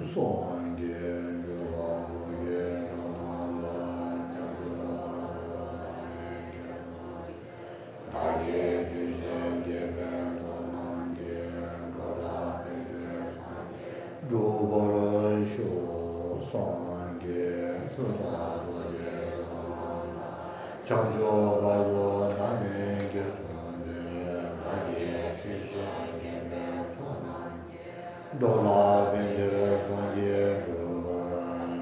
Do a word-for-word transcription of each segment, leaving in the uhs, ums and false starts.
སངས་རྒྱས་འབྱོར་པ་འགོག་གི་ཇོ་ནང་ལ། བྱང་ཆུབ་བར་དུ་བདག་མེད་རྒྱལ་སོང་ཞིང་། བདག་གིས་ཆོས་བཤད་དགེ་བའི་ཚོགས་རྣམས་ཀྱིས། འགྲོ་ལ་ཕན་ཕྱིར་སངས་རྒྱས་འགྲུབ་པར་ཤོག་སངས་རྒྱས་ཆོས་དང་ཚོགས་ཀྱི་མཆོག་རྣམས་དང་། བྱང་ཆུབ་བར་དུ་བདག་མེད་རྒྱལ་སོང་ཞིང་། བདག་གིས་ཆོས་བཤད་དགེ་བའི་ཚོགས་རྣམས་ཀྱིས། འགྲོ་ལ་ཕན་ཕྱིར་སངས་རྒྱས་འགྲུབ་པར།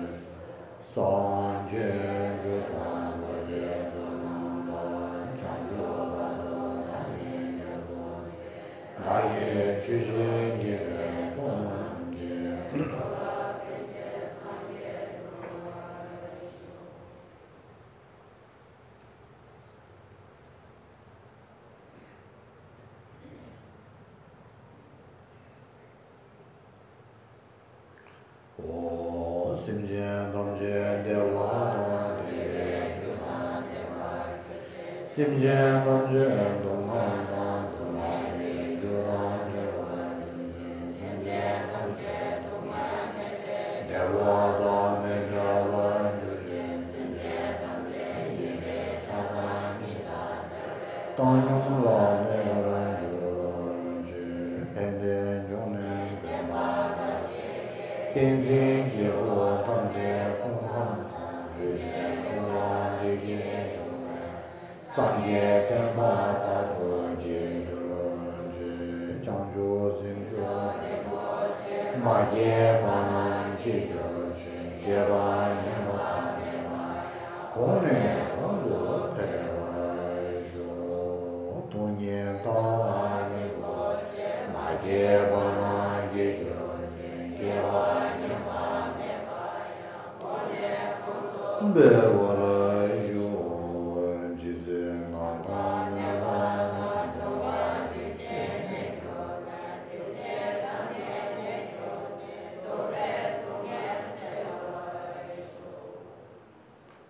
སངས་རྒྱས་འགྲུབ་པ་ལ་ཡི་རང་ལ། བྱང་ཆུབ་བར་དུ་བདག་མེད་རྒྱལ་སོང་ཞིང་། བདག་གིས་ཆོས་བཤད་དགེ་བའི་ཚོགས་རྣམས་ཀྱིས། འོ། སེམས་ཅན་ཐམས་ཅད་བདེ་བ་དང་བདེ་བའི་རྒྱུ་དང་བདེ་བར་གྱུར་ཅིག་སེམས་ཅན་ཐམས་ཅད་སྡུག་བསྔལ་དང་སྡུག་བསྔལ་མེད་པའི་རྒྱུ་དང་བྲལ་བར་གྱུར་ཅིག་སེམས་ཅན་ཐམས་ཅད་སྡུག་བསྔལ་མེད་པའི་བདེ་བ་དང་མི་འབྲལ་བར་གྱུར་ཅིག་སེམས་ཅན་ཐམས་ཅད་ཉེས་པའི་ཆགས་སྡང་གཉིས་དང་བྲལ་བའི་བཏང་སྙོམས་ལ་གནས་པར་གྱུར་ཅིག་ཕན་བདེ་འབྱུང་གནས་བདེན་པ་དང་ཤེས་བྱའི་ཏིང་འཛིན་གྱི་དབུགས་ཐམས་ཅད་ཕུང་ཁམས་སམ་རིམ་བཞིན་ཀུན་ལ་བདེ་སྐྱིད་འབྱུང་བའི་སངས་རྒྱས་བསྟན་པ་དར་དུ་རྒྱས་གྱུར་ཅིག་བྱང་ཆུབ་སེམས་མཆོག་རིན་པོ་ཆེ་མ་སྐྱེས་པ་རྣམས་སྐྱེ་གྱུར་ཅིག་སྐྱེས་པ་ཉམས་པ་མེད་པ་ཡང་གོང་ནས་གོང་དུ་འཕེལ་བར་ཤོག་སྟོང་ཉིད་ལྟ་བ་རིན་པོ་ཆེ་མ་སྐྱེས་པ་རྣམས་སྐྱེ་གྱུར་ཅིག་སྐྱེས་པ་ཉམས་པ་མེད་པ་ཡང་འཕེལ་བར་ཤོག་རྗེ་བཙུན་རྣམ་དག་གནས་པ་དང་འབྱུང་བ་ཇི་སྲིད་གནས་གྱུར་ནས། དེ་སྲིད་བདག་ནི་གནས་གྱུར་ཏེ། འགྲོ་བའི་སྡུག་བསྔལ་སེལ་བར་ཤོག་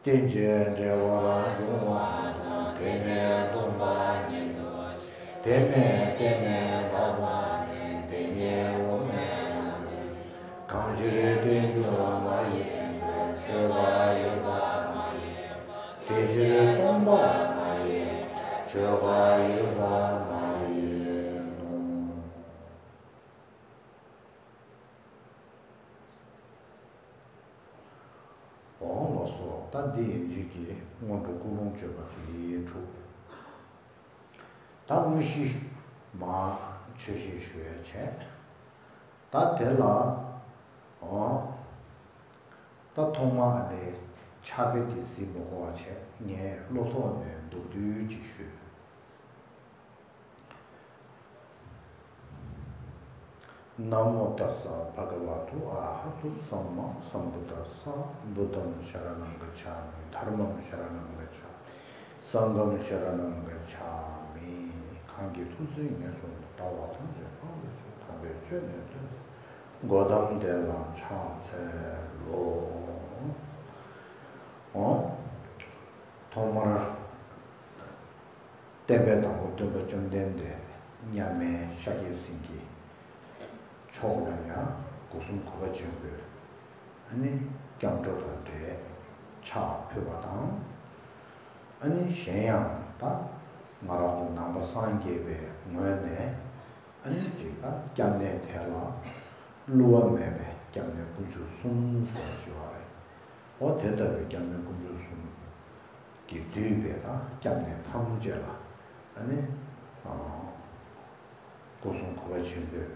རྟེན་ཅིང་འབྲེལ་བར་འབྱུང་བ་དང་། དེ་ནི་སྟོང་པ་ཉིད་དུ་ཤེས། དེ་ནི་གཏན་ནས་དག་པ་སྟེ། དེ་ཉིད་དབུ་མའི་ལམ་ཡིན། གང་ཕྱིར་རྟེན་འབྱུང་མ་ཡིན་པའི། ཆོས་འགའ་ཡོད་པ་མ་ཡིན་པ། དེ་ཕྱིར་སྟོང་པ་མ་ཡིན་པའི། ཆོས་འགའ་ཡོད་པ་མ་ཡིན་ནོ། འོང་ལགས་སོ། ད་འདི་ཡན་ཆད་ཀྱི་སྔོན་འགྲོ་ཀུན་སློང་བརྗོད་པ་དེ་གྲུབ། ད་དངོས་གཞི་མར་ཆོས་བཤད་ཞུ་ཡ་བྱས། ད་དེ་ལ་འོ། ད་ཐོག་མར་ཨ་ནི་ཕྱག་དཔེ་དེ་གཟིགས་མི་དགོས་པ་བྱས། ངས་བློ་ཐོག་ནས་མདོར་བསྡུས་ཅིག་ཞུས། ན་མོ་ཏཱ་ས་བྷ་ག་ཝ་ཏུ་ཨ་ར་ཧ་ཏུ་སམ་མ་སམ་བུད་དཱ་ས། བུདྡྷམ་ཤ་ར་ནམ་ག་ཆ་མི། དྷརྨམ་ཤ་ར་ནམ་ག་ཆ་མི། སངྒྷམ་ཤ་ར་ནམ་ག་ཆ་མི། གང་གིས་ཐུགས་བརྩེ་ངེས་སུ་བསྒྲུབས་པ་ཐམས་ཅད་ཕངས་པའི་ཚུལ་དམ་པའི་ཆོས་ནི་སྟོན་ཏེ། གོ་ཏམ་དེ་ལ་ཕྱག་འཚལ་ལོ། འོ། ཐོག་མར་བསྟན་པའི་བདག་པོ་སྟོན་པ་བཅོམ་ལྡན་འདས་མཉམ་མེད་ཤཱཀྱ་སེང་གེ་མཆོག་ལ་ཡང་སྒོ་གསུམ་གུས་པ་ཆེན་པོས་ཨ་ནི་སྐྱབས་འགྲོ་དང་འབྲེལ་ཕྱག་ཕུལ་བ་དང་། ཨ་ནི་གཞན་ཡང་ད་ང་རང་ཚོ་ནང་པ་སངས་རྒྱས་པའི་ངོས་ནས་ཨ་ནི་ཅིག་ད་སྐྱབས་གནས་དེ་ལ་བསླུ་བ་མེད་པའི་སྐྱབས་གནས་དཀོན་མཆོག་གསུམ་ཟེར་བ་ཅིག་ཡོད་རེད། འོ་དེ་ལྟ་བུའི་སྐྱབས་གནས་དཀོན་མཆོག་གསུམ་གྱིས་བསྡུས་པའི་ད་སྐྱབས་གནས་ཐམས་ཅད་ལ་ཨ་ནི་ཨ་སྐུ་གསུང་གུས་པ་ཆེན་པོས་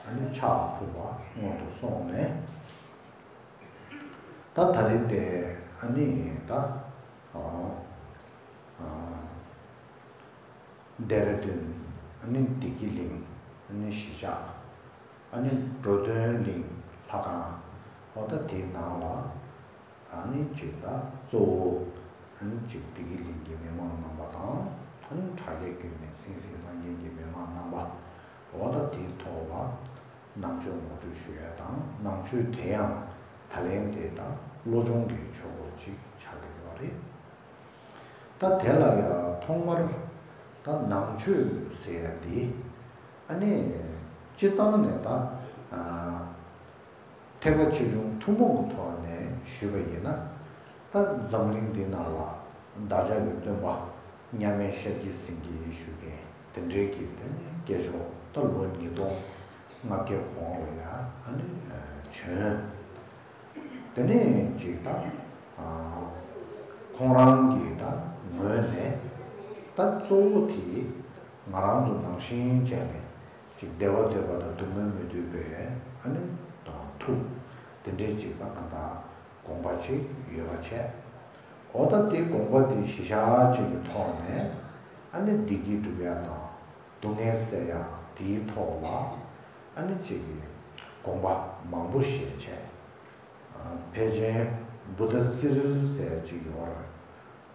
ཨ་ནི་ཕྱག་ཕུལ་བ་སྔོན་དུ་སོང་ནས། ད་ད་རིང་དེ་ཨ་ནི་ད་ཨ་ཨ་ལྡེ་ར་ལྡུན་ཨ་ནི་བདེ་སྐྱིད་གླིང་ཨ་ནི་གཞིས་ཆགས་ཨ་ནི་འགྲོ་དོན་གླིང་ལྷ་ཁང་འོ་ད་དེའི་ནང་ལ། ཨ་ནི་ཅིག་ད་གཙོ་བོ་ཨ་ནི་ཅིག་བདེ་སྐྱིད་གླིང་གི་མི་མང་རྣམ་པ་དང་། ཨ་ནི་དྲ་རྒྱ་བརྒྱུད་ནས་གསན་གཟིགས་གནང་མཁན་གྱི་མི་མང་རྣམ་པ་འོ་ད་དེའི་ཐོག་ལ་ནང་ཆོས་ངོ་སྤྲོད་ཞུ་ཡ་དང་། ནང་ཆོས་དེ་ཡང་ད་ལན་དེ་ད་བློ་སྦྱོང་གི་ཆོས་སྐོར་ཅིག་ཆགས་ཀྱི་ཡོད་རེད། ད་དེ་ལ་ཡང་ཐོག་མར་ད་ནང་ཆོས་ཟེར་ཡ་དེ་ཨ་ནི་སྤྱིར་བཏང་ནས་ད་ཨ། ཐེག་པ་ཆེ་ཆུང་ཐུན་མོང་གི་ཐོག་ནས་ཞུས་པ་ཡིན་ན། ད་འཛམ་གླིང་འདི་ནང་ལ་བདག་ཅག་གི་སྟོན་པ་མཉམ་མེད་ཤཱཀྱ་སེང་གེ་ཞུ་མཁན་དེ་འདྲའི་གི་དེ་ནི་སྐྱེས་མཆོག་ད་ལོ་ཉིས་སྟོང་ལྔ་བརྒྱ་གོང་ལ་ཡ་ཨ་ནི་བྱོན། དེ་ནས་ཅིག་ད་ཁོང་རང་གི་ད་ངོས་ནས་ད་གཙོ་བོ་དེ་ང་རང་ཚོ་ནང་བཞིན་བྱས་ནས་ཅིག་བདེ་བ་འདོད་པ་དང་སྡུག་བསྔལ་མི་འདོད་པའི་ཨ་ནི་དང་ཐུགས་དེ་འདྲའི་ཅིག་ད་གང་ལྟར་དགོངས་པ་ཅིག་ཡོད་པ་བྱས། འོ་ད་དེ་དགོངས་པ་དེ་གཞི་བཞག་ཅིག་གི་ཐོག་ནས་ཨ་ནི་བདེ་སྐྱིད་སྒྲུབ་ཡ་དང་སྡུག་བསྔལ་སེལ་ཡ་དེའི་ཐོག་ལ་ཨ་ནི་ཅིག་གི་དགོངས་པ་མང་པོ་བཞེས་བྱས། ཕལ་ཆེར་བུདྡྷ་སི་རིལ་ཟེར་ཅིག་ཡོད་རེད།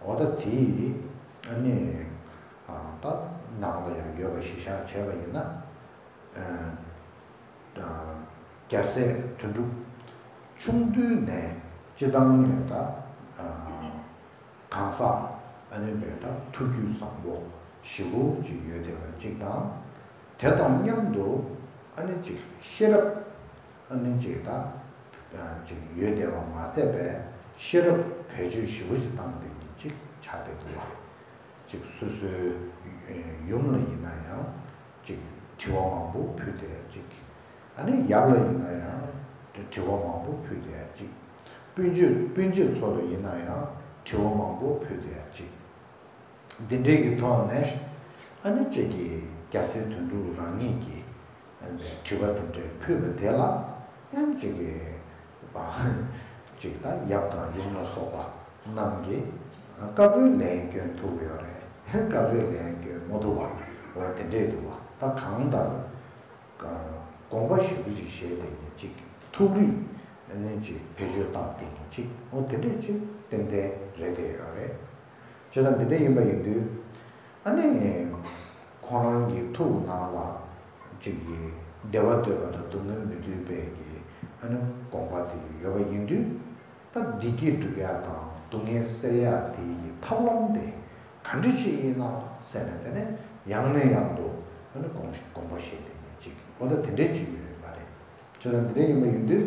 འོ་ད་དེ་ཨ་ནི་ད་ནང་ལ་ཡང་ཡོད་པ་གཞི་བཞག་བྱས་པ་ཡིན་ན། རྒྱལ་སྲས་དོན་གྲུབ་ཆུང་དུས་ནས་སྤྱི་བཏང་ནས་ད་གང་ཟག་ཨ་ནི་བས་ད་ཐུགས་རྒྱུད་བཟང་པོ་ཞེ་པོ་ཅིག་ཡོད་བསྡད་པ་གཅིག་དང་། དེ་དང་མཉམ་དུ་ཨ་ནི་ཅིག་ཤེས་རབ་ཨ་ནི་ཅིག་ད་ཅིག་ཡོད་བསྡད་པ་མ་ཟད་པའི་ཤེས་རབ་བེད་སྤྱོད་ཞེ་པོ་ཅིག་བཏང་བསྡད་མཁན་ཅིག་ཆགས་བསྡད་འདུག་བ། ཅིག་སོ་སོའི་ཡུམ་ལ་ཡིན་ན་ཡང་ཅིག་དྲི་བ་མང་པོ་ཕུལ་བསྡད་ཅིག་ཨ་ནི་ཡབ་ལ་ཡིན་ན་ཡང་དྲི་བ་མང་པོ་ཕུལ་བསྡད་ཅིག་སྤུན་མཆེད་སྤུན་མཆེད་ཚོ་ལ་ཡིན་ན་ཡང་དྲི་བ་མང་པོ་ཕུལ་བསྡད་ཅིག་འདི་འདྲའི་གི་ཐོག་ནས་ཨ་ནི་ཅིག་གི་རྒྱལ་སྲས་དོན་གྲུབ་རང་ཉིད་ཀྱིས་དྲི་བ་དེ་འདྲ་ཕུལ་བ་དེ་ལ་ཡང་ཅིག་གི་ཅིག་ད་ཡབ་དང་ཡུམ་ལ་སོགས་པ་རྣམས་ཀྱིས་སྐབས་རེ་ལན་སྐྱོན་ཐུབ་ཡོད་རེད། སྐབས་རེ་ལན་སྐྱོན་མ་ཐུབ་པ་འོ་དེ་འདྲས་འདུག་བ། ད་གང་ལྟར་དགོངས་པ་ཞེ་པོ་ཅིག་བཞེས་བསྡད་མཁན་ཅིག་ཐུགས་རིག་ནི་ཅིག་བེད་སྤྱོད་བཏང་བསྡད་མཁན་ཅིག་འོ་དེ་འདྲས་ཅིག་ཏན་ཏན་རེད་བསྡད་ཡོད་རེད། བྱས་ཙང་འདི་འདྲ་ཡིན་པ་ཡིན་དུས། ཨ་ནི། ཁོང་རང་གི་ཐུགས་ནང་ལ། གཅིག་གིས་བདེ་བ་འདོད་པ་དང་སྡུག་བསྔལ་མི་འདོད་པའི་གི། ཨ་ནི་དགོངས་པ་དེ་ཡོད་པ་ཡིན་དུས། ད་བདེ་སྐྱིད་སྒྲུབ་ཡ་དང་སྡུག་བསྔལ་སེལ་ཡ་དེ་ཡི་ཐབས་ལམ་དེ་ག་འདྲ་ཅིག་ཡིན་ནམ་ཟེར་ནས་དེ་ནས་ཡང་ནས་ཡང་དུ་ཨ་ནི་དགོངས་དགོངས་པ་བཞེས་བསྡད་མཁན་ཅིག་འོ་ད་དེ་འདྲའི་ཅིག་ཡོད་པ་རེད། བྱས་ཙང་འདི་འདྲ་ཡིན་པ་ཡིན་དུས།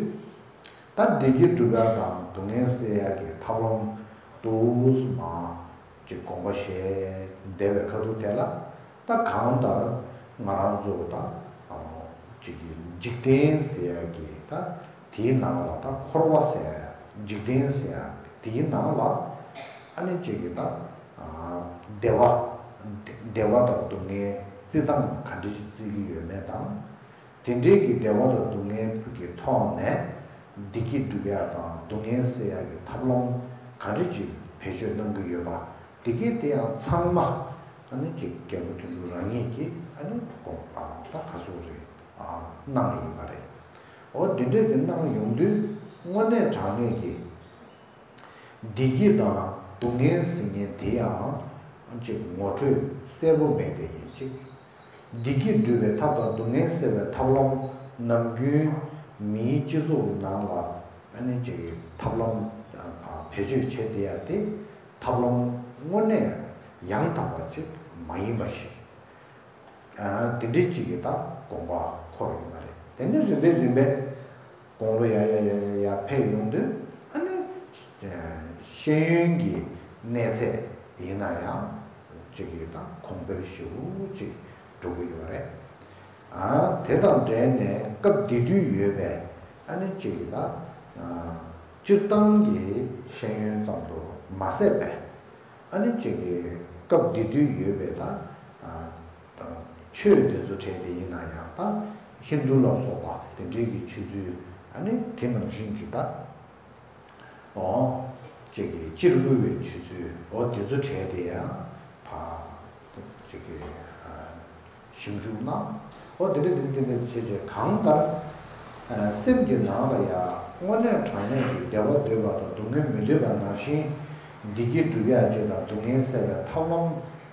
ད་བདེ་སྐྱིད་སྒྲུབ་ཡ་དང་སྡུག་བསྔལ་སེལ་ཡ་གི་ཐབས་ལམ་འདུག་སེ་མར་ཅིག་དགོངས་པ་བཞེས་བསྡད་པའི་ཁ་ཐུག་དེ་ལ། ད་གང་ལྟར་ང་རང་ཚོ་ད་ཅིག་གི་འཇིག་རྟེན་ཟེར་ཡ་གི་ད་དེའི་ནང་ལ་ད་འཁོར་བ་ཟེར་ཡ་འཇིག་རྟེན་ཟེར་ཡ་དེའི་ནང་ལ་ཨ་ནི་ཅིག་གི་ད་བདེ་བ་བདེ་བ་དང་སྡུག་བསྔལ་བརྩི་སྟངས་ག་འདྲ་ཞིག་བརྩི་གི་ཡོད་མེད་དང་། དེ་འབྲེལ་གྱི་བདེ་བ་དང་སྡུག་བསྔལ་གྱི་ཐོག་ནས་བདེ་སྐྱིད་སྒྲུབ་ཡག་དང་སྡུག་བསྔལ་སེལ་ཡག་གི་ཐབས་ལམ་ག་འདྲ་ཅིག་བེད་སྤྱོད་གནང་གི་ཡོད་པ། དེ་གའི་དེ་ཡང་ཚང་མ་ཨ་ནི་ཅིག་རྒྱལ་བ་དོན་གྲུབ་རང་ཉིད་ཀྱིས་ཨ་ནི་དགོངས་པ་ད་ག་སོགས་རེད་གནང་ཡིན་པ་རེད། འོ་དེ་འདྲས་དེ་གནང་ཡོང་དུས་དངོས་གནས་དྲང་གནས་ཀྱི། བདེ་སྐྱིད་དང་སྡུག་བསྔལ་ཟེར་མཁན་དེ་ཡང་ཅིག་ངོ་འཕྲོད་གསལ་པོ་མེད་པ་ཡིན་ཅིག་བདེ་སྐྱིད་སྒྲུབ་པའི་ཐབས་དང་སྡུག་བསྔལ་སེལ་བའི་ཐབས་ལམ་ནམ་རྒྱུན་མིའི་སྤྱི་ཚོགས་ནང་ལ་ཨ་ནི་ཅིག་ཐབས་ལམ་བེད་སྤྱོད་བྱེད་བསྡད་ཡ་དེ་ཐབས་ལམ་དངོས་གནས་ཡང་དག་པ་ཅིག་མ་ཡིན་པ་ཞིག་དེ་འདྲའི་གཅིག་གི་ད་དགོངས་པ་འཁོར་ཡོད་མ་རེད། དེ་ནས་རིམ་པས་རིམ་པས་དགུང་ལོ་ཡར་ཡར་ཡར་ཡར་ཡར་འཕེལ་ཡོང་དུས་ཨ་ནི་ཤེས་ཡོན་གྱི་གནས་ཚད་ཡིན་ན་ཡང་གཅིག་གི་ད་གོང་འཕེལ་ཞེ་པོ་ཅིག་འགྲོ་གི་ཡོད་རེད། དེ་དང་འབྲེལ་ནས་སྐབས་དེ་དུས་ཡོད་པའི་ཨ་ནི་གཅིག་གི་ད་སྤྱིར་བཏང་གི་ཤེས་ཡོན་ཙམ་དུ་མ་ཟད་པའི། ཨ་ནི་གཅིག་གི་སྐབས་དེ་དུས་ཡོད་པའི་ད་ཆོས་དེ་ཚོ་གྲས་དེ་ཡིན་ན་ཡང་ད་ཧིན་རྡུ་ལ་སོགས་པ་དེ་འདྲའི་གི་ཆོས་ཚུལ་ཨ་ནི་དེ་ནང་བཞིན་གྱི་ད་འོ་གཅིག་གི་སྤྱིར་འབུལ་བའི་ཆོས་ཚུལ་འོ་དེ་ཚོ་གྲས་དེ་ཡང་ཕ་གཅིག་གི་ཞིབ་འཇུག་གནང་། འོ་དེ་འདྲ་དེ་འདྲ་དེ་འདྲ་བྱས་བྱས་གང་ལྟར། སེམས་ཀྱི་ནང་ལ་ཡང་དངོས་གནས་དྲང་གནས་ཀྱི་བདེ་བ་འདོད་པ་དང་སྡུག་བསྔལ་མི་འདོད་པ་ནང་བཞིན་བདེ་སྐྱིད་སྒྲུབ་ཡག་ཅིག་དང་སྡུག་བསྔལ་སེལ་བའི་ཐབས་ལམ་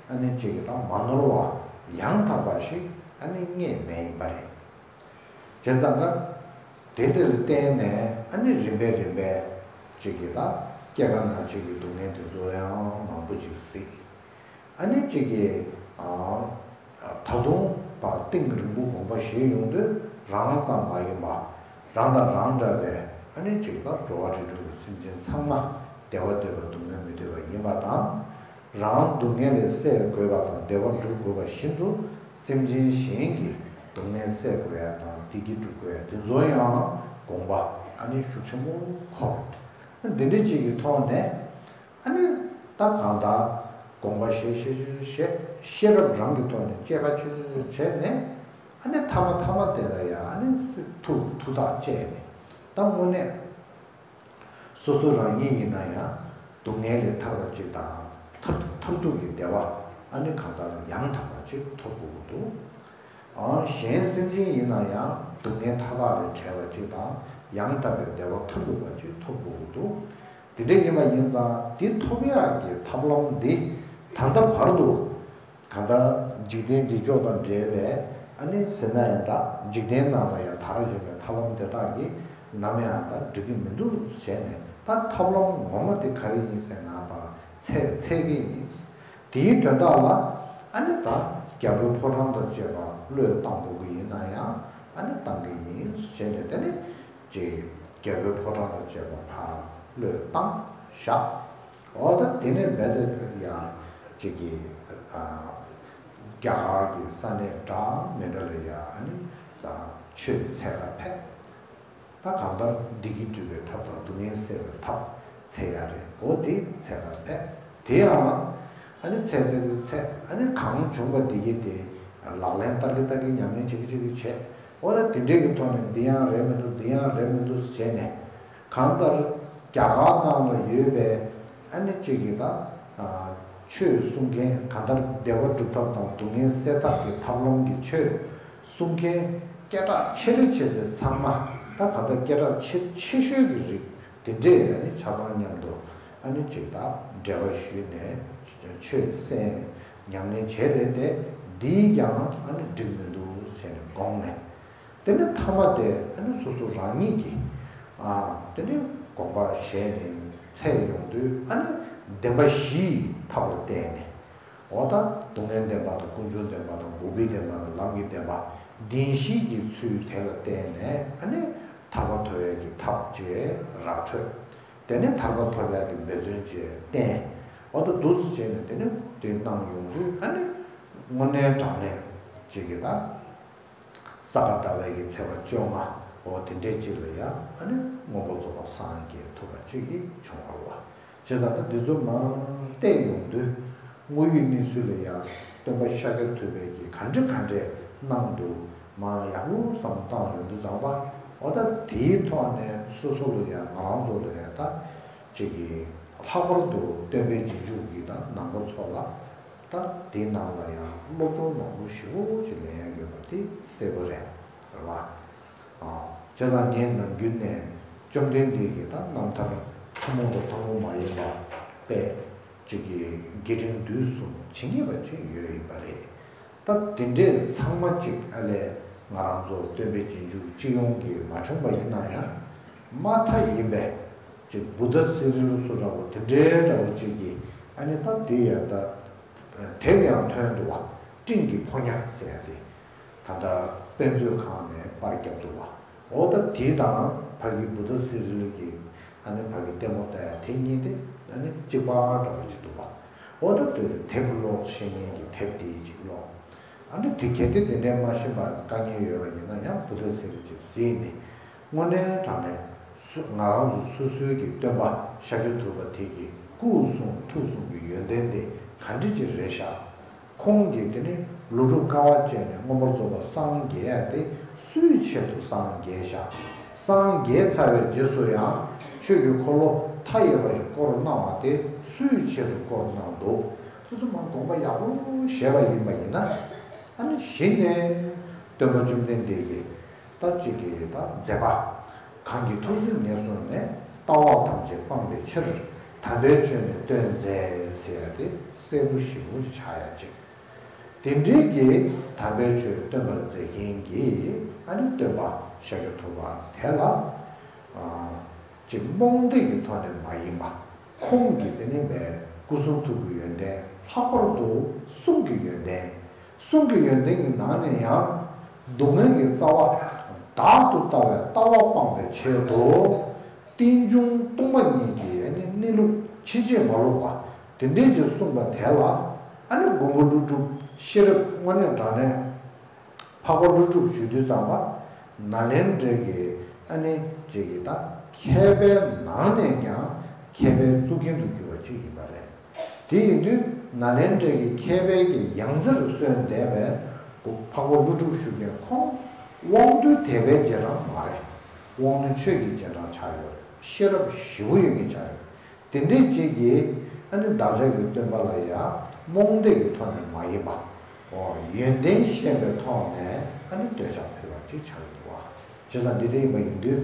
ཨ་ནི་གཅིག་གི་དང་མ་ནོར་བ་ཡང་དག་པ་ཞིག་ཨ་ནི་རྙེད་མེད་ཡིན་པ་རེད། བྱས་ཙང་ཀ་དེ་དེ་ལ་བརྟེན་ནས་ཨ་ནི་རིམ་པས་རིམ་པས་གཅིག་གི་དང་སྐྱེ་རྒ་ན་འཆི་གི་སྡུག་བསྔལ་དེ་ཚོ་ཡང་མང་པོ་ཅིག་གཟིགས། ཨ་ནི་གཅིག་གིས་ད་དུང་བ་གཏིང་རིང་པོ་དགོངས་པ་བཞེས་ཡོང་དུས་རང་ཙམ་མ་ཡིན་པ་ རང་དང་རང་འདྲ་བའི་ཨ་ནི་ཅིག་ད་འགྲོ་བ་རིགས་དྲུག་གི་སེམས་ཅན་ཚང་མ་བདེ་བ་འདོད་པ་སྡུག་བསྔལ་མི་འདོད་པ་ཡིན་པ་དང་། རང་སྡུག་བསྔལ་ལས་སེལ་དགོས་པ་དང་བདེ་བ་སྒྲུབ་དགོས་པ་བཞིན་དུ། སེམས་ཅན་གཞན་གྱི་སྡུག་བསྔལ་སེལ་དགོས་ཡ་དང་བདེ་སྐྱིད་སྒྲུབ་དགོས་ཡ་དེ་ཚོ་ཡང་དགོངས་པ་ཨ་ནི་ཤུགས་ཆེན་པོ་འཁོར། འདི་འདྲ་ཅིག་གི་ཐོག་ནས། ཨ་ནི་ད་གང་ལྟར་དགོངས་པ་བཞེས་བཞེས་བཞེས་བཞེས། ཤེས་རབ་རང་གི་ཐོག་ནས་དཔྱད་པ་ཆེ་ཆེ་ཆེ་བྱས་ནས། ཨ་ནི་ཐ་མ་ཐ་མ་དེ་ལ་ཡང་ཨ་ནི་སྲིད་ཐུགས་ཐུགས་ཐག་བཅད་ནས། ད་དངོས་གནས་སོ་སོ་རང་ཉིད་ཡིན་ན་ཡང་སྡུག་བསྔལ་ལས་ཐར་བ་ཅིག་དང་མཐར་མཐར་ཐུག་གི་བདེ་བ་ཨ་ནི་གང་ལྟར་ཡང་དག་པ་ཅིག་ཐོབ་དགོས་ཀྱི་འདུག། ཨང་། གཞན་སེམས་ཅན་ཡིན་ན་ཡང་སྡུག་བསྔལ་མཐའ་དག་ལས་བྲལ་བ་ཅིག་དང་ཡང་དག་པའི་བདེ་བ་ཐོབ་དགོས་པ་ཅིག་ཐོབ་དགོས་ཀྱི་འདུག། དེ་འདྲ་ཡིན་པ་ཡིན་ཙང་དེ་ཐོབ་ཡག་གི་ཐབས་ལམ་འདི་ད་ལྟ་བར་དུ་གང་ལྟར་འཇིག་རྟེན་འདི་ཕྱོགས་དང་འབྲེལ་བའི་ཨ་ནི་ཟེར་ན་ཡང་འདྲ། འཇིག་རྟེན་ནང་ལ་ཡང་དར་བཞིན་པའི་ཐབས་ལམ་དེ་དག་གིས་ནམ་ཡང་ད་འགྲིག་གི་མི་འདུག་ཟེར་ནས། ད་ཐབས་ལམ་ངོ་མ་དེ་ག་རེ་ཡིན་ཟེར་ན་བ་འཚོལ་འཚོལ་གི་ཡིན། དེའི་དོན་དག་ལ་ཨ་ནི་ད་རྒྱལ་པོའི་ཕོ་བྲང་དང་བཅས་པ་བློས་བཏང་དགོས་ཀྱི་ཡིན་ན་ཡང་ཨ་ནི་བཏང་གི་ཡིན་ཟེར་ནས། དེ་ནི་ཅིག་རྒྱལ་པོའི་ཕོ་བྲང་དང་བཅས་པ་ཕར་བློས་བཏང་བཞག། འོ་ད་དེ་ནས་འབད་དེ་ཡང་ཅིག་གི་ཨ་རྒྱ་གར་གྱི་ས་གནས་འདྲ་མི་འདྲ་ལ་ཡང་ཨ་ནི་ད་ཆོས་འཚོལ་ག་ཕེབས། ད་གང་ལྟར་བདེ་སྐྱིད་སྒྲུབ་པའི་ཐབས་དང་སྡུག་བསྔལ་སེལ་བའི་ཐབས་འཚོལ་ཡ་རེད། འོ་དེ་འཚོལ་ག་ཕེབས། དེ་ཡང་ཨ་ནི་འཚོལ་འཚོལ་འཚོལ་འཚོལ། ཨ་ནི་གང་བྱུང་བ་འདི་གི་དེ་ལག་ལེན་བསྟར་གི་བསྟར་གི་ཉམས་ལེན་བྱེད་ཀྱི་བྱེད་ཀྱི་བྱས། འོ་ད་དེ་འདྲས་ཀྱི་ཐོག་ནས་འདི་ཡང་རེད་མི་འདུག། འདི་ཡང་རེད་མི་འདུག་བྱས་ནས། གང་ལྟར་རྒྱ་གར་ནང་ལ་ཡོད་པའི་ཨ་ནི་གཅིག་གི་ད་ཆོས་གསུང་མཁན། གང་ལྟར་བདེ་བ་སྒྲུབ་ཐབས་དང་སྡུག་བསྔལ་སེལ་ཐབས་ཀྱི་ཐབས་ལམ་གྱི་ཆོས་གསུང་མཁན་སྐད་གྲགས་ཆེ་རུ་ཆེ་ཚེ་ཚང་མ་ད་གང་ལྟར་སྐད་གྲགས་ཆེ་ཆེ་ཤོས་ཀྱི་རིགས་དེ་འདྲས་ཨ་ནི་ཆ་ཚང་མཉམ་དུ་ཨ་ནི་གཅིག་ད་འབྲེལ་བ་ཞུས་ནས་ཆོས་གསན། ཉམས་ལེན་བྱས་ཏེ་དེ་འདིས་ཀྱང་ཨ་ནི་འགྲིག་མི་འདུག་ཟེར་ནས་དགོངས་ནས། དེ་ནས་ཐ་མ་དེ་ཨ་ནི་སོ་སོ་རང་ཉིད་ཀྱིས་ཨ་དེ་ནས་དགོངས་པ་བཞེས་ནས་འཚོལ་ཡོང་དུས། ཨ་ནི་བདེན་པ་བཞིའི་ཐབས་ལ་བརྟེན་ནས། འོ་ད་སྡུག་བསྔལ་བདེན་པ་དང་། ཀུན་འབྱུང་བདེན་པ་དང་། འགོག་པའི་བདེན་པ་དང་། ལམ་གྱི་བདེན་པ། བདེན་བཞིའི་གི་ཚུལ་དེ་ལ་བརྟེན་ནས་ཨ་ནི་ཐར་པ་ཐོབ་ཡས་ཀྱི་ཐབས་ཅིག་ར་འཕྲོད། དེ་ནས་ཐར་པ་ཐོབ་ཡག་གི་འབད་བརྩོན་བྱས་བསྟེན། འོ་ད་འདུག་སེ་བྱས་ནས་དེ་ནས་དེ་གནང་ཡོང་དུས། ཨ་ནི་དངོས་གནས་དྲང་གནས་ཅིག་གི་ད་ས་ག་ཟླ་བའི་གི་ཚེས་པ་བཅོ་ལྔ། འོ་དེ་འདྲས་ཅིག་ལ་ཡང་ཨ་ནི་མངོན་པར་རྫོགས་པར་སངས་རྒྱས་ཐུབ་པ་ཅིག་གི་བྱུང་བ་རེད་བ། བྱས་ཙང་ད་འདི་ཚོ་མར་བལྟས་ཡོང་དུས། དངོས་ཡོད་གནས་ཚུལ་ལ་ཡང་སྟོན་པ་ཤཱཀྱ་ཐུབ་པས་ཀྱིས་ག་འདྲ་ག་འདྲས་གནང་འདུག། མར་ཡག་པོ་བསམ་བློ་བཏང་ཡོང་དུས་ཙམ་པ། འོ་ད་དེའི་ཐོག་ནས་སོ་སོ་ལ་ཡང་ང་རང་ཚོ་ལ་ཡང་ད་ཅིག་གིས་ལྷག་པར་དུ་སྟོན་པའི་རྗེས་འཇུག་གི་ད་ནང་པ་ཚོ་ལ་ད་དེའི་ནང་ལ་ཡང་སློབ་སྦྱོང་མང་པོ་ཞེ་པོ་ཅིག་ལེན་ཡག་ཡོད་པ་དེ་གསལ་པོ་རེད། རེད་བ། ཨ། བྱས་ཙང་ངས་ནམ་རྒྱུན་ནས་བཅོམ་ལྡན་འདས་ཀྱི་ད་རྣམ་ཐར་ཐུན་མོང་དང་ཐུན་མོང་མ་ཡིན་པ་དཔེ་ཅིག་གི་དགེ་ཕྲེང་བསྡུས་གསུམ་ཇི་སྙེད་པ་ཅིག་ཡོད་ཡིན་པ་རེད། ད་དེ་འདྲས་ཚང་མ་ཅིག་ཨ་ལས་ང་རང་ཚོ་སྟོན་པའི་རྗེས་འཇུག་སྤྱི་ཡོངས་ཀྱི་མ་བྱུང་པ་ཡིན་ན་ཡང་། མ་མཐའ་ཡིན་པའི་ཅིག་བུདྡྷ་སི་རི་ལུ་སོགས་འདྲ་བོ་དེ་འདྲའི་འདྲ་བོ་ཅིག་གིས་ཨ་ནི་ད་དེ་ཡང་ད་དེབ་ཡང་ཐོན་འདུག་བ། སྤྲིན་གྱི་ཕོ་ཉ་ཟེར་ཡ་དེ། ད་ལྟ་དཔེ་མཛོད་ཁང་ནས་པར་བརྒྱབ་འདུག་བ། འོ་ད་དེ་དང་ཕ་གི་བུདྡྷ་སི་རི་ལུ་གི་ཨ་ནི་ཕ་གི་ལྟད་མོ་ལྟ་ཡ་དེ་གཉིས་དེ་ཨ་ནི་གཅིག་པ་འདྲ་བོ་ཅིག་འདུག་བ། འོ་ད་དེ་དེབ་ཀློག་ཤེས་མཁན་གྱི་དེབ་དེ་ཅིག་ཀློག། ཨ་ནི་དེ་གལ་ཏེ་དེ་འདྲའི་མ་ཤེས་པ་དཀའ་ངལ་ཡོད་པ་ཡིན་ན་ཡང་བུདྡྷ་སི་རི་ལུ་ཅིག་གཟིགས་ནས། དངོས་གནས་དྲང་གནས་སུ་ང་རང་ཚོ་སོ་སོའི་གི་སྟོན་པ་ཤཱཀྱ་ཐུབ་པ་དེ་གི་སྐུ་གསུང་ཐུགས་གསུང་གི་ཡོན་ཏན་དེ་ག་འདྲ་ཅིག་རེད་ཤག། ཁོང་གིས་དེ་ནི་ལོ་དྲུག་དཀའ་བ་སྤྱད་ནས་མངོན་པར་རྫོགས་པར་སངས་རྒྱས་ཡ་དེ་སུའི་ཆེད་དུ་སངས་རྒྱས་ཤག། སངས་རྒྱས་ཚར་བའི་རྗེས་སུ་ཡང་ཆོས་ཀྱི་འཁོར་ལོ་མཐའ་ཡས་པ་ཞིག་བསྐོར་གནང་བ་དེ་སུའི་ཆེད་དུ་བསྐོར་གནང་འདུག། དེ་ཚོ་མར་དགོངས་པ་ཡག་པོ་བཞེས་པ་ཡིན་པ་ཡིན་ན། ཨ་ནི་གཞི་ནས་སྟོན་པ་བཅོམ་ལྡན་འདས་ཀྱི་ད་ཅིག་གི་ད་མཛད་པ། གང་གིས་ཐུགས་བརྩེ་ཉེར་བཟུང་ནས། ལྟ་བ་ཐམས་ཅད་སྤང་བའི་ཕྱིར། དམ་པའི་ཆོས་ནི་སྟོན་མཛད་ཟེར་ཡ་དེ་གསལ་པོ་ཞེ་པོ་ཅིག་ཆགས་ཡ་ཅིག། དེ་འདྲའི་གི་དམ་པའི་ཆོས་སྟོན་པར་མཛད་མཁན་གྱི་ཨ་ནི་སྟོན་པ་ཤཱཀྱ་ཐུབ་པ་དེ་ལ། ཨ། ཅིག་རྨོངས་དད་ཀྱི་ཐོག་ནས་མ་ཡིན་པ། ཁོང་གི་དེ་ནི་མའི་སྐུ་གསུང་ཐུགས་ཀྱི་ཡོན་ཏན་ལྷག་པར་དུ་གསུང་གི་ཡོན་ཏན། གསུང་གི་ཡོན་ཏན་གྱི་ནང་ནས་ཡང་སྡུག་བསྔལ་གྱི་རྩ་བ་ བདག་ཏུ་ལྟ་བའི་ལྟ་བ་སྤངས་པའི་ཆེད་དུ། རྟེན་འབྱུང་སྟོང་པ་ཉིད་ཀྱི་ཨ་ནི་གནས་ལུགས་ཕྱིན་ཅི་མ་ལོག་པ་དེ་འདྲས་ཅིག་གསུངས་པ་དེ་ལ། ཨ་ནི་མགོན་པོ་ཀླུ་སྒྲུབ་ཤེས་རབ་དངོས་གནས་དྲང་གནས་འཕགས་པ་ཀླུ་སྒྲུབ་ཞུ་དུས་ཙམ་པ། ནཱ་ལེནྡྲའི་གི་ཨ་ནི་ཅིག་གི་ད་མཁས་པའི་ནང་ནས་ཀྱང་མཁས་པའི་གཙུག་རྒྱན་དུ་གྱུར་པ་ཅིག་ཡིན་པ་རེད། དེ་ཡིན་དུས་ནཱ་ལེནྡྲའི་གི་མཁས་པའི་གི་ཡང་རྩེར་སོན་བསྡད་པའི་འཕགས་པ་ཀླུ་སྒྲུབ་ཞུ་མཁན་ཁོང་དབང་རྟུལ་དད་པའི་རྗེས་འབྲང་མ་རེད། དབང་རྣོན་ཆོས་ཀྱི་རྗེས་འབྲང་ཆགས་ཡོད་རེད། ཤེས་རབ་ཞེ་པོ་ཡོད་མཁན་ཆགས་ཡོད། དེ་འདྲས་ཅིག་གིས་ཨ་ནི་བདག་ཅག་གི་སྟོན་པ་ལ་ཡང་རྨོངས་དད་ཀྱི་ཐོག་ནས་མ་ཡིན་པ། འོ་ཡོན་ཏན་ཤེས་པའི་ཐོག་ནས་ཨ་ནི་འདོད་ཆགས་ཕུལ་བ་ཅིག་ཆགས་ཡོད་འདུག་བ། བྱས་ཙང་འདི་འདྲ་ཡིན་པ་ཡིན་དུས།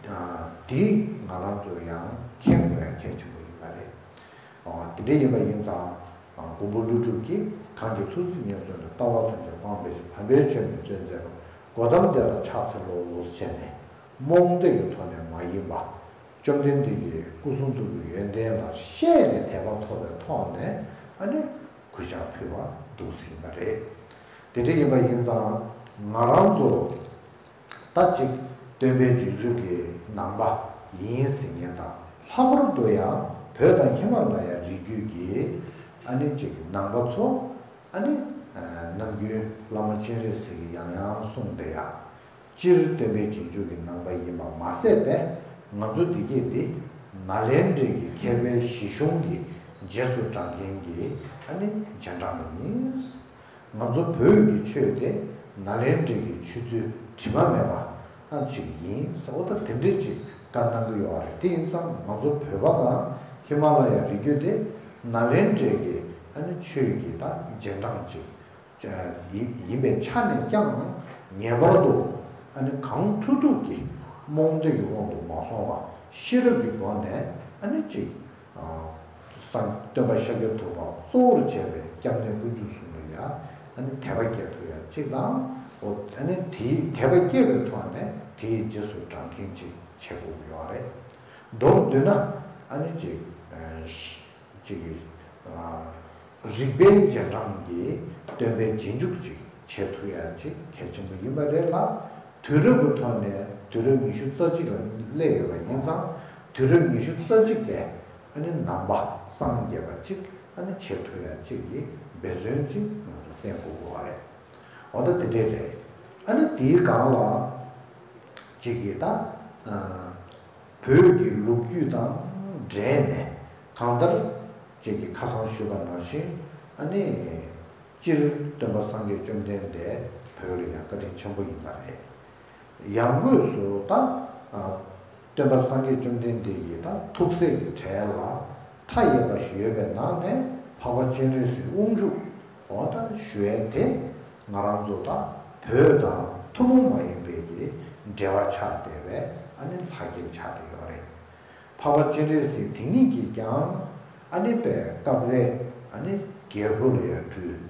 ཨ། འདི་ང་རང་ཚོ་ཡང་མཁྱེན་དགོས་ཡ་གལ་ཆེན་པོ་ཡིན་པ་རེད། ཨ། འདི་འདྲ་ཡིན་པ་ཡིན་ཙང་། ཨ། མགོན་པོ་ཀླུ་སྒྲུབ་ཀྱིས་གང་གིས་ཐུགས་བརྩེ་ཉེར་བཟུང་ནས། ལྟ་བ་ཐམས་ཅད་སྤངས་པའི་ཕྱིར། དམ་པའི་ཆོས་ནི་སྟོན་མཛད་པ། གོའུ་ཏམ་དེ་ལ་ཕྱག་འཚལ་ལོ་ཞེས་ནས། རྨོངས་དད་ཀྱི་ཐོག་ནས་མ་ཡིན་པ། བཅོམ་ལྡན་འདས་ཀྱི་སྐུ་གསུང་ཐུགས་ཀྱི་ཡོན་ཏན་ལ་ཤེས་ནས་དད་པ་ཐོབ་པའི་ཐོག་ནས་ཨ་ནི་གུས་ཕྱག་ཕུལ་བ་འདུག་ཟེར་ཡིན་པ་རེད། དེ་འདྲ་ཡིན་པ་ཡིན་ཙང་ང་རང་ཚོ་ད་ཅིག་སྟོན་པའི་རྗེས་འཇུག་གི་ནང་པ་ཡིན་ཟེར་མཁན་དང་། ལྷག་པར་དུ་ཡང་བོད་དང་ཧི་མ་ལ་ཡ་རི་རྒྱུད་ཀྱི་ཨ་ནི་ཅིག་ནང་པ་ཚོ། ཨ་ནི་ནམ་རྒྱུན་བླ་མ་སྤྱན་རས་གཟིགས་ཀྱིས་ཡང་ཡང་གསུངས་བསྡད་ཡ། སྤྱིར་སྟོན་པའི་རྗེས་འཇུག་གི་ནང་པ་ཡིན་པ་མ་ཟད་པས། ང་ཚོ་འདི་གས་འདི་ནཱ་ལེནྡྲའི་གི་མཁས་པའི་གཞི་གཞུང་གི་རྗེས་སུ་འབྲང་མཁན་གྱི་ཨ་ནི་རྗེས་འབྲང་ཡིན། ང་ཚོ་བོད་ཀྱི་ཆོས་དེ་ནཱ་ལེནྡྲའི་གི་ཆོས་ཚུལ་དྲི་མ་མེད་པ་ཨ་ཅིག་ཡིན་ཟེར། འོ་ད་དེ་འདྲས་ཅིག་བཀའ་གནང་གི་ཡོད་རེད། དེ་ཡིན་ཙང་ང་ཚོ་བོད་པ་དང་ཧི་མ་ལ་ཡ་རི་རྒྱུད་དེ་ནཱ་ལེནྡྲའི་གི་ཨ་ནི་ཆོས་ཀྱི་ད་རྗེས་འབྲང་ཅིག་ཡིན་ཡིན་པའི་ཆ་ནས་ཀྱང་ངེས་པར་དུ་ཨ་ནི་གང་ཐུབ་ཐུབ་ཀྱིས་རྨོངས་དད་ཀྱི་དབང་དུ་མ་སོང་བ་ཤེས་རབ་ཀྱི་སྒོ་ནས་ཨ་ནི་ཅིག་སངས་སྟོན་པ་ཤཱཀྱ་ཐུབ་པ་གཙོ་བོར་བྱས་པའི་སྐྱབས་གནས་དཀོན་མཆོག་གསུམ་ལ་ཡང་ཨ་ནི་དད་པ་སྐྱེ་ཐུབ་ཡ་གཅིག་དང་། འོ་ཨ་ནི་དེའི་དད་པ་སྐྱེ་བའི་ཐོག་ནས་དེའི་རྗེས་སུ་འབྲང་མཁན་ཅིག་བྱེད་དགོས་ཀྱི་ཡོད་རེད། མདོར་བསྡུས་ན་ཨ་ནི་ཅིག་ཅིག་རིགས་པའི་རྗེས་འབྲང་གིས་སྟོན་པའི་རྗེས་འཇུག་ཅིག་བྱེད་ཐུབ་ཡ་ཅིག་གལ་ཆེན་པོ་ཡིན་པ་རེད་ལ། དུས་རབས་ཀྱི་ཐོག་ནས་དུས་རབས་ཉི་ཤུ་རྩ་གཅིག་ལ་སླེབས་ཡོད་པ་ཡིན་ཙང་། དུས་རབས་ཉི་ཤུ་རྩ་གཅིག་དེ་ཨ་ནི་ནང་པ་སངས་རྒྱས་པ་ཅིག་ཨ་ནི་བྱེད་ཐུབ་ཡ་ཅིག་གི་འབད་བརྩོན་ཅིག་ང་ཚོ་བསྟེན་དགོས་ཀྱི་ཡོད་རེད། འོ་ད་དེ་འདྲས་རེད། ཨ་ནི་དེའི་སྒང་ལ་ཅིག་གིས་ད་བོད་ཀྱི་ལོ་རྒྱུས་དང་འབྲེལ་ནས་གང་ལྟར་ཅིག་གིས་ཁ་སང་ཞུས་པ་ནང་བཞིན། ཨ་ནི་སྤྱིར་སྟོན་པ་སངས་རྒྱས་བཅོམ་ལྡན་འདས་བོད་ལ་ཡང་བཀའ་དྲིན་ཆེན་པོ་ཡིན་པ་རེད། ཡང་སྒོས་སུ་ད་སྟོན་པ་སངས་རྒྱས་བཅོམ་ལྡན་འདས་ཀྱི་ད་ཐུགས་སྲས་ཀྱི་གྲས་ལ་མཐའ་ཡས་པ་ཞིག་ཡོད་པའི་ནང་ནས་འཕགས་པ་སྤྱན་རས་གཟིགས་དབང་ཕྱུག་འོ་ད་ཞུ་ཡས་དེ་ང་རང་ཚོ་ད་བོད་དང་ཐུན་མོང་མ་ཡིན་པའི་གི་འབྲེལ་བ་ཆགས་བསྡད་པའི་ཨ་ནི་ལྷ་སྐལ་ཆགས་བསྡད་ཡོད་རེད། འཕགས་པ་སྤྱན་རས་གཟིགས་དེ་ཉིད་ཀྱིས་ཀྱང་ཨ་ནི་པའི་སྐབས་རེ་ཨ་ནི་རྒྱལ་པོ་ལ་ཡང་སྤྲུལ།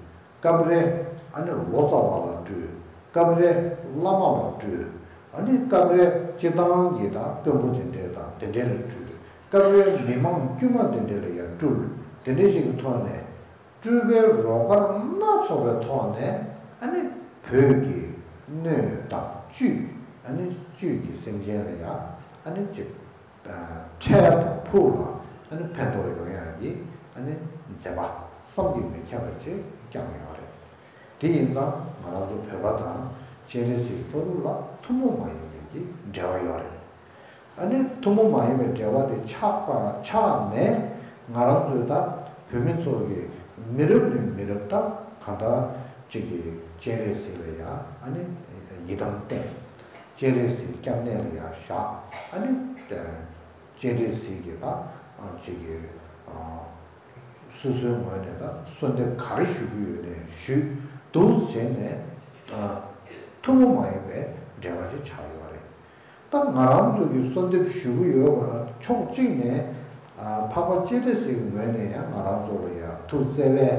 སྐབས་རེ་ཨ་ནི་ལོ་ཙཱ་བ་ལ་སྤྲུལ། སྐབས་རེ་བླ་མ་ལ་སྤྲུལ། ཨ་ནི་སྐབས་རེ་སྤྱི་བཏང་གི་དང་དཔོན་པོ་དེ་འདྲས་དང་དེ་འདྲས་ལ་སྤྲུལ། སྐབས་རེ་མི་མང་དཀྱུས་མ་དེ་འདྲས་ལ་ཡང་སྤྲུལ། དེ་འདྲས་ཞིག་གི་ཐོག་ནས་སྤྲུལ་པའི་རོལ་གར་སྣ་ཚོགས་པའི་ཐོག་ནས་ཨ་ནི་བོད་ཀྱི་སྣོད་དང་བཅུད། ཨ་ནི་བཅུད་ཀྱི་སེམས་ཅན་ལ་ཡང་ཨ་ནི་ཅིག་འཕྲལ་དང་ཕུགས་ལ་ཨ་ནི་ཕན་ཐོགས་ཡོང་ཡག་གི་ཨ་ནི་མཛད་པ་བསམ་གྱིས་མི་ཁྱབ་པ་ཅིག་བསྐྱངས་ཡོད་རེད། དེ་ཡིན་ཙང་ང་རང་ཚོ་བོད་པ་དང་སྤྱན་རས་གཟིགས་ལྟ་བུ་ལ་ཐུན་མོང་མ་ཡིན་པའི་གི་འབྲེལ་བ་ཡོད་རེད། ཨ་ནི་ཐུན་མོང་མ་ཡིན་པའི་འབྲེལ་བ་དེ་ཆགས་པ་ཆགས་ནས་ང་རང་ཚོའི་ད་བོད་མི་ཚོ་གི་མི་རབས་ནས་མི་རབས་ད་གང་ལྟར་ཅིག་གི་སྤྱན་རས་གཟིགས་ལ་ཡ་ཨ་ནི་ཡི་དམ་བསྟེན། སྤྱན་རས་གཟིགས་སྐྱབས་གནས་ལ་ཡ་བཞག་ཨ་ནི། སྤྱན་རས་གཟིགས་ཀྱི་ད་ཅིག་གི་སོ་སོའི་ངོས་ནས་ད་གསོལ་འདེབས་ག་རེ་ཞུ་གི་ཡོད་ནས་ཞུས་འདུག་བྱས་ནས་ཐུན་མོང་མ་ཡིན་པའི་འབྲེལ་བ་ཅིག་ཆགས་ཡོད་རེད། ད་ང་རང་ཚོ་གི་གསོལ་འདེབས་ཞུ་གི་ཡོད་པ་ཕྱོགས་གཅིག་ནས་འཕགས་པ་སྤྱན་རས་གཟིགས་ཀྱི་ངོས་ནས་ཡང་ང་རང་ཚོ་ལ་ཡང་ཐུགས་བརྩེ་བས་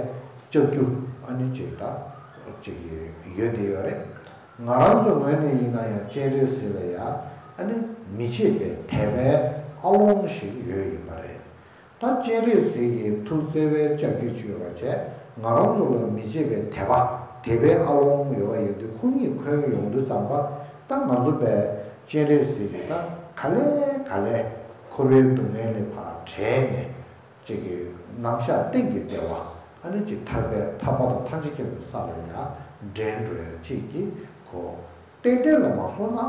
ལྕགས་ཀྱུ་ཨ་ནི་ཅིག་ད་ཅིག་ཡོད་དེ་ཡོད་རེད། ང་རང་ཚོའི་ངོས་ནས་ཡིན་ན་ཡང་སྤྱན་རས་གཟིགས་ལ་ཡ་ཨ་ནི་མི་ཕྱེད་པའི་དད་པའི་ཨ་ལོང་ཞིག་ཡོད་ཡིན་པ་རེད། ད་སྤྱན་རས་གཟིགས་ཀྱི་ཐུགས་བརྩེ་བའི་ལྕགས་ཀྱུ་བཅོས་པ་བྱས་ང་རང་ཚོ་ལ་མི་ཕྱེད་པའི་དད་པ་དད་པའི་ཨ་ལོང་ཡོད་པ་ཡིན་དུས་ཁོང་ཉིད་འཁོན་ཡོང་དུས་ཙམ་པ། ད་ ད་ང་ཚོ་བས་སྤྱན་རས་གཟིགས་ཀྱི་ད་ག་ལེ་ག་ལེ་འཁོར་བའི་སྡུག་བསྔལ་ལས་ཕར་བྲལ་ནས་ཅིག་གི་ནམ་ཞག་གཏན་གྱི་བདེ་བ་ཨ་ནི་ཅིག་ཐར་པའི་ཐར་པ་དང་ཐམས་ཅད་མཁྱེན་པའི་ས་ལ་ཡང་འདྲེན་འགྲོ་ཡ་ཅིག་གི་གོ། ཏན་ཏན་ལ་མ་སོང་ན་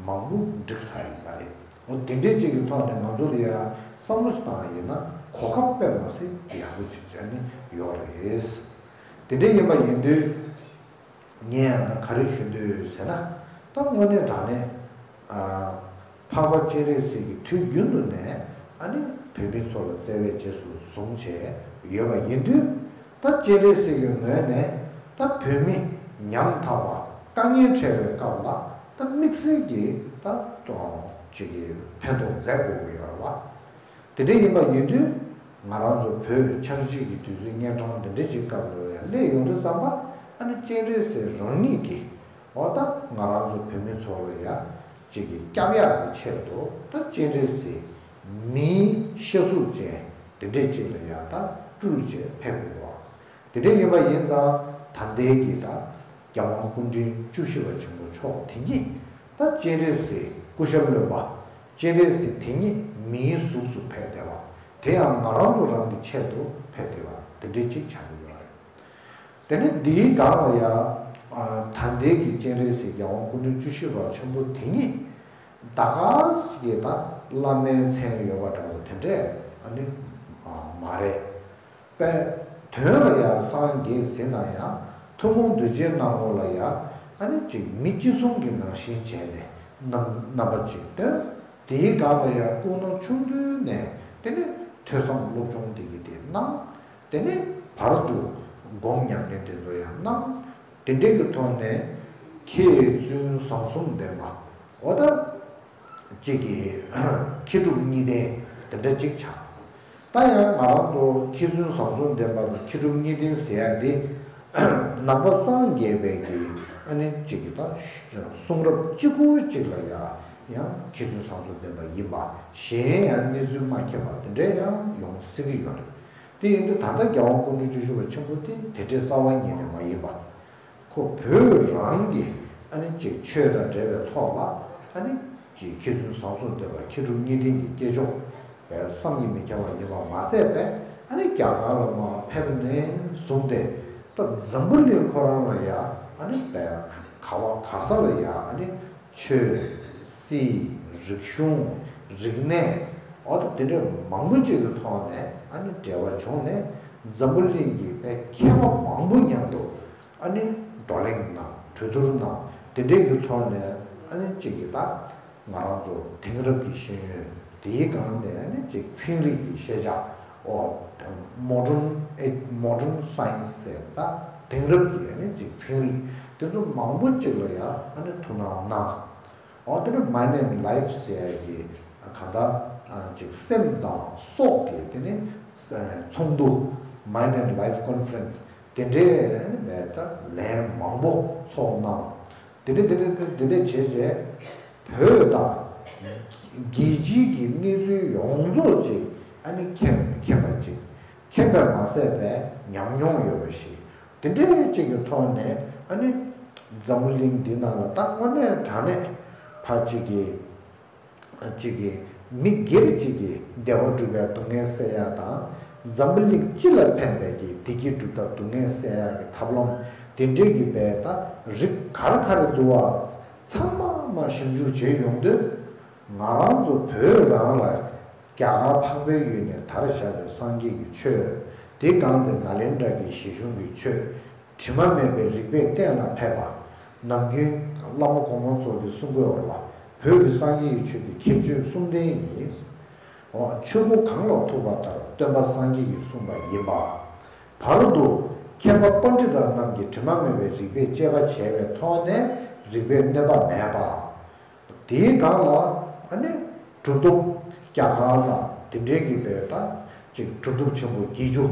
མང་པོ་འགྲིག་ས་ཡིན་པ་རེད། འོ་དེ་འདྲའི་ཅིག་གི་ཐོག་ནས་ང་ཚོ་ལ་ཡ་བསམ་བློ་ཞིག་བཏང་ཡིན་ན་གོ་སྐབས་དཔེ་མ་སྲིད་ཡག་པོ་ཅིག་བྱས་ནས་ཡོད་རེད། དེ་འདྲ་ཡིན་པ་ཡིན་དུས་ངས་ཡང་ན་ག་རེ་ཞུ་འདོད་ཟེར་ན། ད་དངོས་གནས་དྲང་གནས་ཨ། འཕགས་པ་སྤྱན་རས་གཟིགས་ཀྱིས་དུས་རྒྱུན་དུ་ནས་ཨ་ནི་བོད་མི་ཚོ་ལ་བརྩེ་བའི་རྗེས་སུ་བཟུང་བྱས་ཡོད་པ་ཡིན་དུས། ད་སྤྱན་རས་གཟིགས་ཀྱི་ངོས་ནས་ད་བོད་མི་ཉམ་ཐག་པ་དཀའ་ངལ་འཕྲད་པའི་སྐབས་ལ་ད་དམིགས་བསལ་གྱིས་ད་ཅིག་གི་ཕན་ཐོགས་མཛད་དགོས་ཀྱི་ཡོད་རེད་བ། དེ་འདྲ་ཡིན་པ་ཡིན་དུས་ང་རང་ཚོ་བོད་ཆགས་འཇིག་གི་དུས་ཚོད་གཉན་འཕྲང་འདི་འདྲ་ཅིག་སྐབས་ལ་སླེབས་ཡོང་དུས་ཙམ་པ་ཨ་ནི་སྤྱན་རས་གཟིགས་རང་ཉིད་ཀྱིས་འོ་ད་ང་རང་ཚོ་བོད་མི་ཚོ་ལ་ཡ་ཅིག་གི་སྐྱབས་ཡག་གི་ཆེད་དུ་ད་སྤྱན་རས་གཟིགས་མིའི་ཤ་གཟུགས་ཅན་དེ་འདྲས་ཅིག་ལ་ཡ་ད་སྤྲུལ་བྱས་ཕེབས་དགོས་པ། དེ་འདྲས་ཡིན་པ་ཡིན་ཙང་ད་ལྟའི་གི་ད་རྒྱལ་དབང་སྐུ་ཕྲེང་བཅུ་བཞི་པ་ཆེན་པོ་མཆོག་དེ་ཉིད་ད་སྤྱན་རས་གཟིགས་སྐུ་ཞབས་བློན་པ་སྤྱན་རས་གཟིགས་དེ་ཉིད་མིའི་གཟུགས་སུ་ཕེབས་བསྡད་པ། དེ་ཡང་ང་རང་ཚོ་རང་གི་ཆེད་དུ་ཕེབས་བསྡད་པ་དེ་འདྲས་ཅིག་ཆགས་ཀྱི་ཡོད་རེད། དེ་ནས་འདིའི་སྒང་ལ་ཡང་ད་ལྟའི་གི་སྤྱན་རས་གཟིགས་རྒྱལ་དབང་སྐུ་ཕྲེང་བཅུ་བཞི་པ་ཆེན་པོ་དེ་ཉིད་ད་ག་ཟེ་གི་ད་བླ་མའི་མཚན་ཡོད་པ་འདྲ་བོ་དེ་འདྲས་ཨ་ནི་མ་རེད། པས། དོན་ལ་ཡང་སངས་རྒྱས་ཟེར་ན་ཡང་ཐུན་མོང་གདུལ་བྱའི་སྣང་ངོ་ལ་ཡང་ཨ་ནི་ཅིག་མི་གཅིག་མཚུངས་ཀྱི་ནང་བཞིན་བྱས་ནས་རྣམ་རྣམ་པ་ཅིག་སྟོན། དེའི་སྒང་ལ་ཡང་སྐུ་ན་ཆུང་དུས་ནས་དེ་ནས་ཐོས་བསམ་སློབ་སྦྱོང་དེ་གི་དེ་གནང་། དེ་ནས་བར་དུ་སྒོམ་ཉམས་ལེན་དེ་ཚོ་ཡང་གནང་། དེ་འདྲའི་གི་ཐོག་ནས་མཁས་བཙུན་བཟང་གསུམ་ལྡན་པ། འོ་ད། གཅིག་གིས་མཁས་གྲུབ་གཉིས་ལྡན་དེ་འདྲ་གཅིག་ཆགས། ད་ཡང་ང་རང་ཚོ་མཁས་བཙུན་བཟང་གསུམ་ལྡན་པ་དང་མཁས་གྲུབ་གཉིས་ལྡན་ཟེར་ཡ་འདི་ནང་པ་སངས་རྒྱས་པའི་གི་ཨ་ནི་གཅིག་གི་ད་གསུང་རབ་གཅིག་པུ་གཅིག་ལ་ཡ་ཡང་མཁས་བཙུན་བཟང་གསུམ་ལྡན་པ་ཡིན་པ། གཞན་ཡང་གནས་ཚུལ་མ་མཁྱེན་པ་དེ་འདྲ་ཡང་ཡོང་སྲིད་ཀྱི་ཡོད་རེད། དེ་ཡིན་དུས་ད་ལྟ་རྒྱལ་དབང་སྐུ་ཕྲེང་བཅུ་བཞི་པ་ཆེན་པོ་དེ་དེ་འདྲའི་རྩ་བ་ཉིད་ནས་མ་ཡིན་པ། ཁོ་བོད་རང་གི་ཨ་ནི་ཅིག་ཆོས་དང་འབྲེལ་བའི་ཐོག་ལ་ཨ་ནི་ཅིག་མཁས་བཙུན་བཟང་གསུམ་ལྡན་པ་མཁས་གྲུབ་གཉིས་ལྡན་གྱི་སྐྱེས་མཆོག་བས་བསམ་གྱིས་མི་ཁྱབ་པ་ཡིན་པ་མ་ཟད་པས། ཨ་ནི་རྒྱ་གར་ལ་མར་ཕེབས་ནས་བཟུང་སྟེ་ད་འཛམ་བུ་གླིང་ཁོ་རང་ལ་ཡ་ཨ་ནི་བས་ག་བ་ག་ས་ལ་ཡ་ཨ་ནི་ཆོས་སྲིད་རིག་གཞུང་རིག་གནས་འོ་ད་དེ་འདྲ་མང་པོ་ཅིག་གི་ཐོག་ནས་ཨ་ནི་འབྲེལ་བ་བྱུང་ནས་འཛམ་བུ་གླིང་གི་བས་མཁས་པ་མང་པོ་མཉམ་དུ། ཨ་ནི་བགྲོ་གླེང་གནང་། གྲོས་བསྡུར་གནང་། དེ་འདྲའི་གི་ཐོག་ནས་ཨ་ནི་གཅིག་གི་ད་ང་རང་ཚོ་དེང་རབས་ཀྱི་ཤེས་ཡོན་དེའི་སྒང་ནས་ཨ་ནི་གཅིག་ཚན་རིག་གི་ཤེས་བྱ། འོ། modern modern science ཟེར་ད་དེང་རབས་ཀྱི་ཨ་ནི་གཅིག་ཚན་རིག་དེ་ཚོ་མང་པོ་གཅིག་ལ་ཡང་ཨ་ནི་ཐུགས་སྣང་གནང་། འོ་དེ་ནི་Mind and Life ཟེར་ཡ་གི་གང་ལྟར་ཅིག་སེམས་དང་སྲོག་གི་དེ་ནི་ཚོགས་འདུ། Mind and Life Conference དེ་འདྲའི་ནི་མེད་ད་ལན་མང་པོ་ཚོགས་གནང་། དེ་འདྲ་དེ་འདྲ་དེ་འདྲ་བྱས་རྗེས་བོད་དང་རྒྱལ་སྤྱིའི་གི་གནས་ཚུལ་ཡོངས་རྫོགས་ཅིག་ཨ་ནི་མཁྱེན་མཁྱེན་པ་ཅིག་མཁྱེན་པས་མ་ཟད་པའི་ཉམས་མྱོང་ཡོད་པ་ཞིག་དེ་འདྲའི་ཅིག་གི་ཐོག་ནས་ཨ་ནི་འཛམ་བུ་གླིང་འདི་ནང་ལ་ད་དངོས་གནས་དྲང་གནས་ཕར་ཅིག་གི་ཅིག་གི་མི་སྒེར་ཅིག་གི་བདེ་བ་སྒྲུབ་པའི་སྡུག་བསྔལ་སེལ་ཡ་དང་། འཛམ་བུ་གླིང་སྤྱི་ལ་ཕན་པའི་གི་བདེ་སྐྱིད་སྒྲུབ་ཐབས་སྡུག་བསྔལ་སེལ་ཡ་གི་ཐབས་ལམ་དེ་འདྲའི་གི་བས་ད་རིགས་ག་རེ་ག་རེ་འདུག་བ། ཚང་མ་མ་ཞིབ་འཇུག་བྱས་ཡོང་དུས། ང་རང་ཚོ་བོད་རང་ལ་རྒྱ་གར་འཕགས་པའི་ཡུལ་ནས་དར་བཞག་པའི་སངས་རྒྱས་ཀྱི་ཆོས། དེ་སྒང་དེ་ནཱ་ལེནྡྲ་གི་ཞི་གཞུང་གི་ཆོས། དྲི་མ་མེད་པའི་རིགས་པས་གཏན་ལ་ཕེབས་པ། ནམ་རྒྱུན་བླ་མ་གོང་མ་ཚོ་གིས་གསུང་གི་ཡོད་རེད་བ། བོད་ཀྱི་སངས་རྒྱས་ཀྱི་ཆོས་དེ་ཁྱད་ཆོས་གསུམ་ལྡན་ཡིན། འོ། ཆོས་སྐུ་གང་ལ་ཐུག་པ་ལྟར་སྟོན་པ་སངས་རྒྱས་ཀྱིས་གསུངས་པ་ཡིན་པ། བར་དུ་མཁས་པ་པཎྜི་ཏ་རྣམས་ཀྱིས་དྲི་མ་མེད་པའི་རིགས་པས་དཔྱད་པ་བྱས་པའི་ཐོག་ནས་རིགས་པས་གནོད་པ་མེད་པ། དེའི་སྒང་ལ་ཨ་ནི་གྲུབ་ཐོབ་རྒྱ་གར་དང་དེ་འདྲའི་གི་བས་ད་ཅིག་གྲུབ་ཐོབ་ཆེན་པོ་བརྒྱད་ཅུ།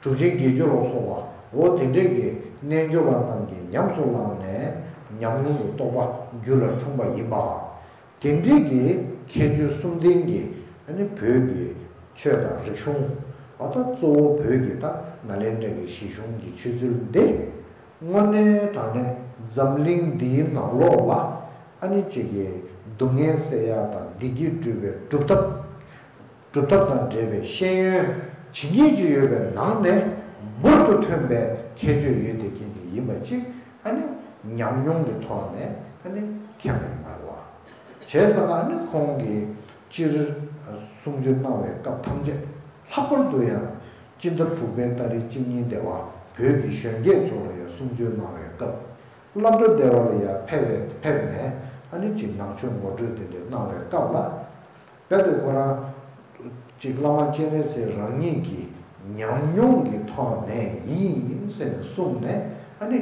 གྲུབ་ཆེན་བརྒྱད་ཅུ་ལ་སོགས་པ་འོ་དེ་འདྲའི་གི་རྣལ་འབྱོར་པ་རྣམས་ཀྱིས་ཉམས་སུ་བླངས་ནས་ཉམས་མྱོང་གི་རྟོགས་པ་རྒྱུད་ལ་འཁྲུངས་པ་ཡིན་པ། དེ་འདྲའི་གི་ཁྱད་ཆོས་གསུམ་ལྡན་གྱི་ཨ་ནི་བོད་ཀྱི་ཆོས་དང་རིག་གཞུང་། འོ་ད་གཙོ་བོ་བོད་ཀྱི་ད་ནཱ་ལེནྡྲ་གི་ཞི་གཞུང་གི་ཆོས་ཚུལ་འདི། དངོས་གནས་དྲང་གནས་འཛམ་གླིང་འདིའི་ནང་ལོགས་ལ་ ཨ་ནི་གཅིག་གི་སྡུག་བསྔལ་སེལ་ཡག་དང་བདེ་སྐྱིད་སྒྲུབ་པའི་སྒྲུབ་ཐབས། སྒྲུབ་ཐབས་དང་འབྲེལ་བའི་ཤེས་ཡོན་ཇི་སྙེད་ཅིག་ཡོད་པའི་ནང་ནས་འབུར་དུ་ཐོན་པའི་ཁྱད་ཆོས་ཡོད་བསྡད་མཁན་ཅིག་ཡིན་པ་ཅིག་ཨ་ནི་ཉམས་མྱོང་གི་ཐོག་ནས་ཨ་ནི་མཁྱེན་པ་ཡིན་པ་རེད་བ། བྱས་ཙང་ཨ་ནི་ཁོང་གིས་སྤྱིར་གསུང་ཆོས་གནང་བའི་སྐབས་ཐམས་ཅད། ལྷག་པར་དུ་ཡང་སྤྱི་ཟླ་དྲུག་པའི་ཏ་རིག་གཅིག་གཉིས་དེ་བ་བོད་ཀྱི་གཞོན་སྐྱེས་ཚོ་ལ་ཡང་གསུང་ཆོས་གནང་བའི་སྐབས། སློབ་གྲྭ་དེ་བ་ལ་ཡང་ཕེབས་པའི་ཕེབས་ནས་ཨ་ནི་ཅིག་ནང་ཆོས་ངོ་སྤྲོད་དེ་འདྲ་གནང་བའི་སྐབས་ལ། རྦད་དེ་ཁོ་རང་ཅིག་བླ་མ་སྤྱན་རས་གཟིགས་རང་ཉིད་ཀྱི་ཉམས་མྱོང་གི་ཐོག་ནས་ཡིན་ཟེར་ནས་གསུངས་ནས་ཨ་ནི།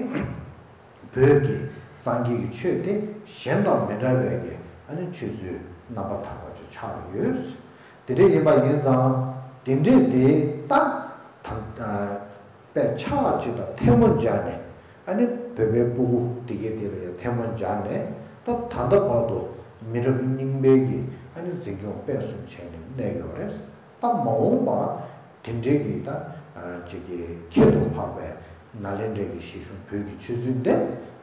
བོད་ཀྱི་སངས་རྒྱས་ཀྱི་ཆོས་དེ་གཞན་དང་མི་འདྲ་བའི་གི་ཨ་ནི་ཆོས་ཚུལ་རྣམ་པར་དག་པ་ཅིག་ཆགས་ཡོད། དེ་འདྲ་ཡིན་པ་ཡིན་ཙང་དེ་འདྲས་དེ་ད་ད་ཨ་དཔེ་ཆ་ཅིག་དང་ཐལ་མོ་སྦྱར་ནས་ཨ་ནི་བོད་པའི་སྤུ་གུ་དེ་གའི་དེ་ལ་ཡང་ཐལ་མོ་སྦྱར་ནས་ད་ད་ལྟ་བར་དུ་མི་རབས་རྙིང་པའི་གི་ཨ་ནི་འཛིན་སྐྱོང་སྤེལ་གསུམ་བྱས་ནས་གནས་ཡོད་རེད། ད་མ་འོངས་པ་དེ་འདྲའི་གི་ད་ཅིག་གི་ཁྱད་དུ་འཕགས་པའི་ནཱ་ལེནྡྲའི་གི་གཞི་གཞུང་བོད་ཀྱི་ཆོས་ཚུལ་འདི་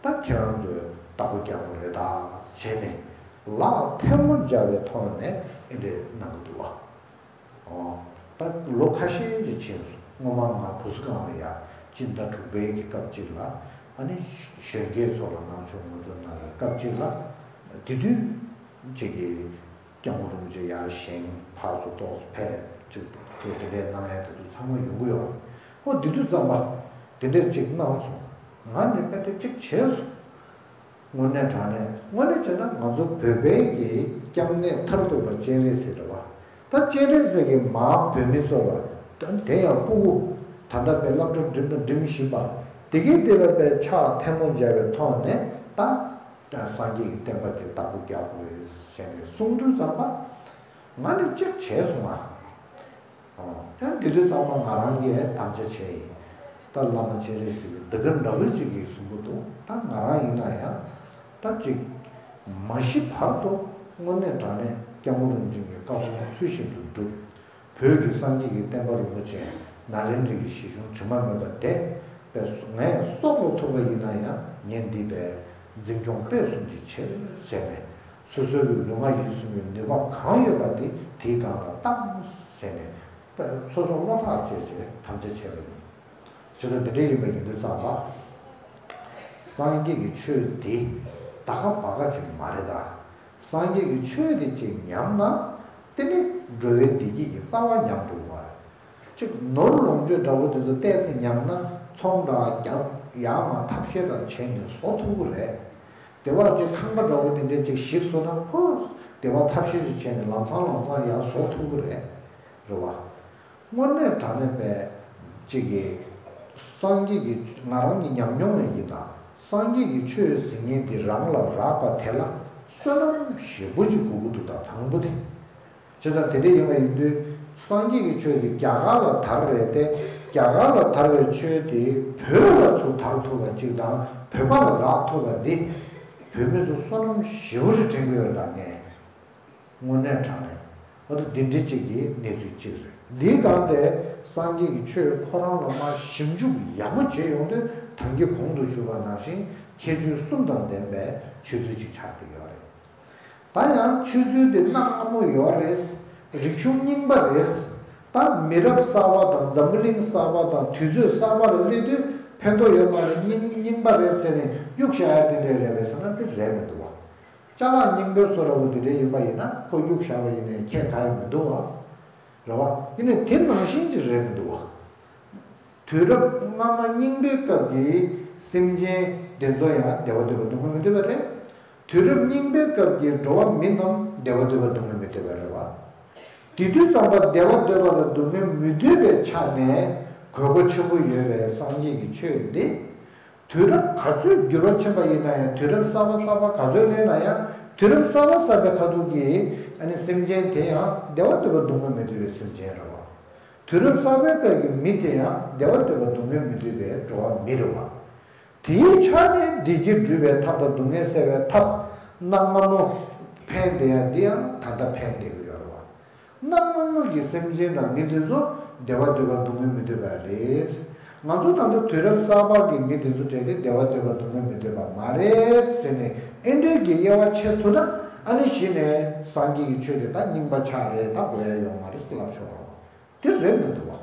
ད་ཁྱེད་རང་ཚོས་བདག་པོ་རྒྱག་དགོས་རེད་ད་བྱས་ནས་ལག་ཐལ་མོ་སྦྱར་བའི་ཐོག་ནས་ཨེ་འདྲ་གནང་གི་འདུག་བ། ཨོ། ད་ལོ་ཁ་ཤས་ཀྱི་ཕྱིན་སོང་། སྔོན་མ་ང་བུ་གསོ་ཁང་ལ་ཡ་སྤྱི་ཟླ་དྲུག་པའི་གི་སྐབས་གཅིག་ལ་ཨ་ནི་གཞོན་སྐྱེས་ཚོ་ལ་ནང་ཆོས་ངོ་སྤྲོད་གནང་བའི་སྐབས་གཅིག་ལ་དེ་དུས་ཅིག་གི་སྐྱབས་མགོན་རིན་པོ་ཆེ་ཡར་བཞེངས་ཕར་ཚུར་ཏོག་ཙམ་ཕེབས་ཅིག་ཏུ་དེ་འདྲའི་གནང་ཡ་དེ་ཚོ་ཚང་མ་ཡོང་གི་ཡོད། ཨོ་དེ་དུས་ཙམ་པ་དེ་འདྲས་ཅིག་གནང་སོང་། ང་ནི་དཔེ་དེ་གཅིག་བྱས་སོང་། དངོས་གནས་དྲང་གནས་དངོས་གནས་བྱས་ན་ང་ཚོ་བོད་པའི་གི་སྐྱབས་གནས་མཐར་ཐུག་པ་སྤྱན་རས་གཟིགས་རེད་བ། ད་སྤྱན་རས་གཟིགས་ཀྱི་མ་བོད་མི་ཚོ་ལ་ད་དེ་ཡང་སྤུ་གུ་ད་ལྟ་པའི་སློབ་གྲྭ་འགྲིམ་དང་འགྲིམ་བཞིན་པ་དེ་གའི་དེ་ལ་པའི་ཕྱག་ཐལ་མོ་སྦྱར་བའི་ཐོག་ནས་ད་སངས་རྒྱས་ཀྱི་བསྟན་པ་དེ་བདག་པོ་རྒྱག་དགོས་རེད་ཟེར་ནས་གསུང་དུས་ཙམ་པ་ང་ནི་གཅིག་བྱས་སོང་ང་། ཨོ། ཡང་དེ་དུས་ཚང་མ་ང་རང་གིས་དམ་བཅའ་བྱས་ཡིན། ད་བླ་མ་སྤྱན་རས་གཟིགས་ཀྱི་འདི་ག་འདྲ་བོ་ཅིག་གིས་གསུང་གི་འདུག་ད་ང་རང་ཡིན་ན་ཡང་ད་ཅིག་མ་ཤི་བར་དུ་དངོས་གནས་དྲང་གནས་སྐྱབས་མགོན་རིན་པོ་ཆེ་གི་བཀའ་དགོངས་ཚུལ་བཞིན་དུ་བསྒྲུབ། བོད་ཀྱི་སངས་རྒྱས་ཀྱི་བསྟན་པ་རིན་པོ་ཆེ་ནཱ་ལེནྡྲ་གི་གཞི་གཞུང་དྲི་མ་མེད་པ་དེ་པས་ངས་སྲོག་ལ་ཐུག་པ་ཡིན་ན་ཡང་ངས་འདི་པས་འཛིན་སྐྱོང་སྤེལ་གསུམ་གྱིས་བྱེད་ཟེར་ནས། སོ་སོའི་ལུས་ངག་ཡིད་གསུམ་གྱི་ནུས་པ་གང་ཡོད་པ་དེ་དེའི་སྒང་ལ་བཏང་ཟེར་ནས་སོ་སོ་བློ་ཐག་བཅད་བྱས་དམ་བཅའ་བྱས་པ་ཡིན། བྱས་ཙང་འདི་འདྲ་ཡིན་པ་ཡིན་དུས་ཙམ་པ། སངས་རྒྱས་ཀྱི་ཆོས་འདི་ད་ག་བ་ག་ཅིག་མ་རེད་ད། སངས་རྒྱས་ཀྱི་ཆོས་འདི་ཅིག་ཉམས་ན་དེ་ནི་འགྲོ་བའི་བདེ་སྐྱིད་ཀྱི་རྩ་བ་ཉམས་འགྲོ་བ་རེད། གཅིག་ནོར་ལོངས་སྤྱོད་འདྲ་བོ་དེ་ཚོ་ཏོག་ཙམ་ཉམས་ན་ཚོང་འདྲ་རྒྱབ་ཡར་མར་ཐབས་ཤེས་འདྲ་བྱས་ནས་བཟོ་ཐུབ་ཀྱི་རེད། དེ་བ་གཅིག་ཁང་པ་འདྲ་བོ་དེ་འདྲས་ཅིག་ཞིག་བཟོ་ན་ཁོ་དེ་བ་ཐབས་ཤེས་ཅིག་བྱས་ནས་ལམ་སང་ལམ་སང་ཡར་བཟོ་ཐུབ་ཀྱི་རེད། རེད་བ། དངོས་གནས་དྲང་གནས་པའི་གཅིག་གི་སངས་རྒྱས་ཀྱི་ང་རང་གི་ཉམས་མྱོང་ཡང་ཡིན་ད། སངས་རྒྱས་ཀྱི་ཆོས་ཟེར་མཁན་འདི་རང་ལ་རག་པ་དེ་ལ་བསོད་ནམས་ཞེ་པོ་ཅིག་དགོས་ཀྱི་འདུག་ད་དང་པོ་དེ། བྱས་ཙང་དེ་འདྲ་ཡིན་པ་ཡིན་དུས་སངས་རྒྱས་ཀྱི་ཆོས་དེ་རྒྱ་གར་ལ་དར་རེད་དེ། རྒྱ་གར་ལ་དར་བའི་ཆོས་དེ་བོད་ལ་ཚུར་དར་ཐུབ་པ་ཅིག་དང་བོད་པ་ལ་རག་ཐུབ་པ་འདི་བོད་མི་ཚོ་བསོད་ནམས་ཞེ་པོ་ཅིག་དྲན་གྱི་ཡོད་ད་ངས། དངོས་གནས་དྲང་གནས་ཨ་ད་འདི་འདྲ་ཅིག་གི་གནས་ཚུལ་ཅིག་རེད། འདིའི་སྒང་དེ་སངས་རྒྱས་ཀྱི་ཆོས་ཁོ་རང་ལ་མར་ཞིབ་འཇུག་ཡག་པོ་བྱས་ཡོང་དུས་ད་གིན་གོང་དུ་ཞུས་པ་ནང་བཞིན་ཁྱད་ཆོས་གསུམ་དང་ལྡན་པའི་ཆོས་ཚུལ་ཅིག་ཆགས་ཀྱི་ཡོད་རེད། ད་ཡང་ཆོས་ཚུལ་དེ་གནའ་སྔ་མོ་ཡོད་རེད། རིག་གཞུང་རྙིང་པ་རེད། ད་མི་རབས་གསར་པ་དང་འཛམ་བུ་གླིང་གསར་པ་དང་དུས་ཚོད་གསར་པ་ལ་སླེབས་དུས་ཕན་ཐོགས་ཡོད་མ་རེད། རྙིང་རྙིང་པ་རེད་ཟེར་ནས་གཡུག་བཞག་ཡ་དེ་འདྲས་རེད་པས་ཟེར་ན་དེ་རེད་མི་འདུག་བ། ཅ་ལག་རྙིང་པའི་བཟོ་འདྲ་བོ་དེ་འདྲས་ཡིན་པ་ཡིན་ན་ཁོ་གཡུག་བཞག་པ་ཡིན་ནའི་ཁྱད་གང་ཡང་མི་འདུག་བ། རེད་བ། ཡིན་ནའི་དེ་ནང་བཞིན་ཅིག་རེད་མི་འདུག་བ། དུས་རབས་སྔ་མ་རྙིང་པའི་སྐབས་ཀྱི་སེམས་ཅན་དེ་ཚོ་ཡང་བདེ་བ་འདོད་པ་སྡུག་བསྔལ་མི་འདོད་པ་རེད། དུས་རབས་རྙིང་པའི་སྐབས་ཀྱི་འགྲོ་བ་མི་རྣམས་བདེ་བ་འདོད་པ་སྡུག་བསྔལ་མི་འདོད་པ་རེད་བ། དེ་དུས་ཙམ་པ་བདེ་བ་འདོད་པ་དང་སྡུག་བསྔལ་མི་འདོད་པའི་ཆ་ནས་དགོས་མཁོ་ཆེན་པོ་ཡོད་པའི་སངས་རྒྱས་ཀྱི་ཆོས་འདི། དུས་རབས་ག་ཚོད་འགྱུར་བ་ཕྱིན་པ་ཡིན་ན་ཡང་དུས་རབས་གསར་པ་གསར་པ་ག་ཚོད་སླེབས་ན་ཡང་དུས་རབས་གསར་པ་གསར་པའི་ཁ་ཐུག་གི་ཨ་ནི་སེམས་ཅན་དེ་ཡང་བདེ་བ་འདོད་པ་སྡུག་བསྔལ་མི་འདོད་པའི་སེམས་ཅན་རེད་བ། དུས་རབས་གསར་པའི་སྐབས་ཀྱི་མི་དེ་ཡང་བདེ་བ་འདོད་པ་སྡུག་བསྔལ་མི་འདོད་པའི་འགྲོ་བ་མི་རེད་བ། དེའི་ཆ་ནས་བདེ་སྐྱིད་སྒྲུབ་པའི་ཐབས་དང་སྡུག་བསྔལ་སེལ་བའི་ཐབས་གནའ་སྔ་མོ་ཕན་བསྡད་ཡ་འདི་ཡང་ད་ལྟ་ཕན་བསྡད་ཀྱི་ཡོད་རེད་བ། གནའ་སྔ་མོ་གི་སེམས་ཅན་དང་མི་དེ་ཚོ་བདེ་བ་འདོད་པ་སྡུག་བསྔལ་མི་འདོད་པ་རེད། ང་ཚོ་ད་ལྟ་དུས་རབས་གསར་པ་གི་མི་དེ་ཚོ་གྲས་དེ་བདེ་བ་འདོད་པ་སྡུག་བསྔལ་མི་འདོད་པ་མ་རེད་ཟེར་ནས་ཨེ་འདྲའི་གི་དབྱེ་བ་ཕྱེ་ཐུབ་ན། ཨ་ནི་གཞི་ནས་སངས་རྒྱས་ཀྱི་ཆོས་དེ་ད་རྙིང་པ་ཆགས་རེད། ད་དགོས་ཡ་ཡོད་མ་རེད་ཟེར་ལབ་ཆོག་རོགས། དེ་རེད་མི་འདུག་བ།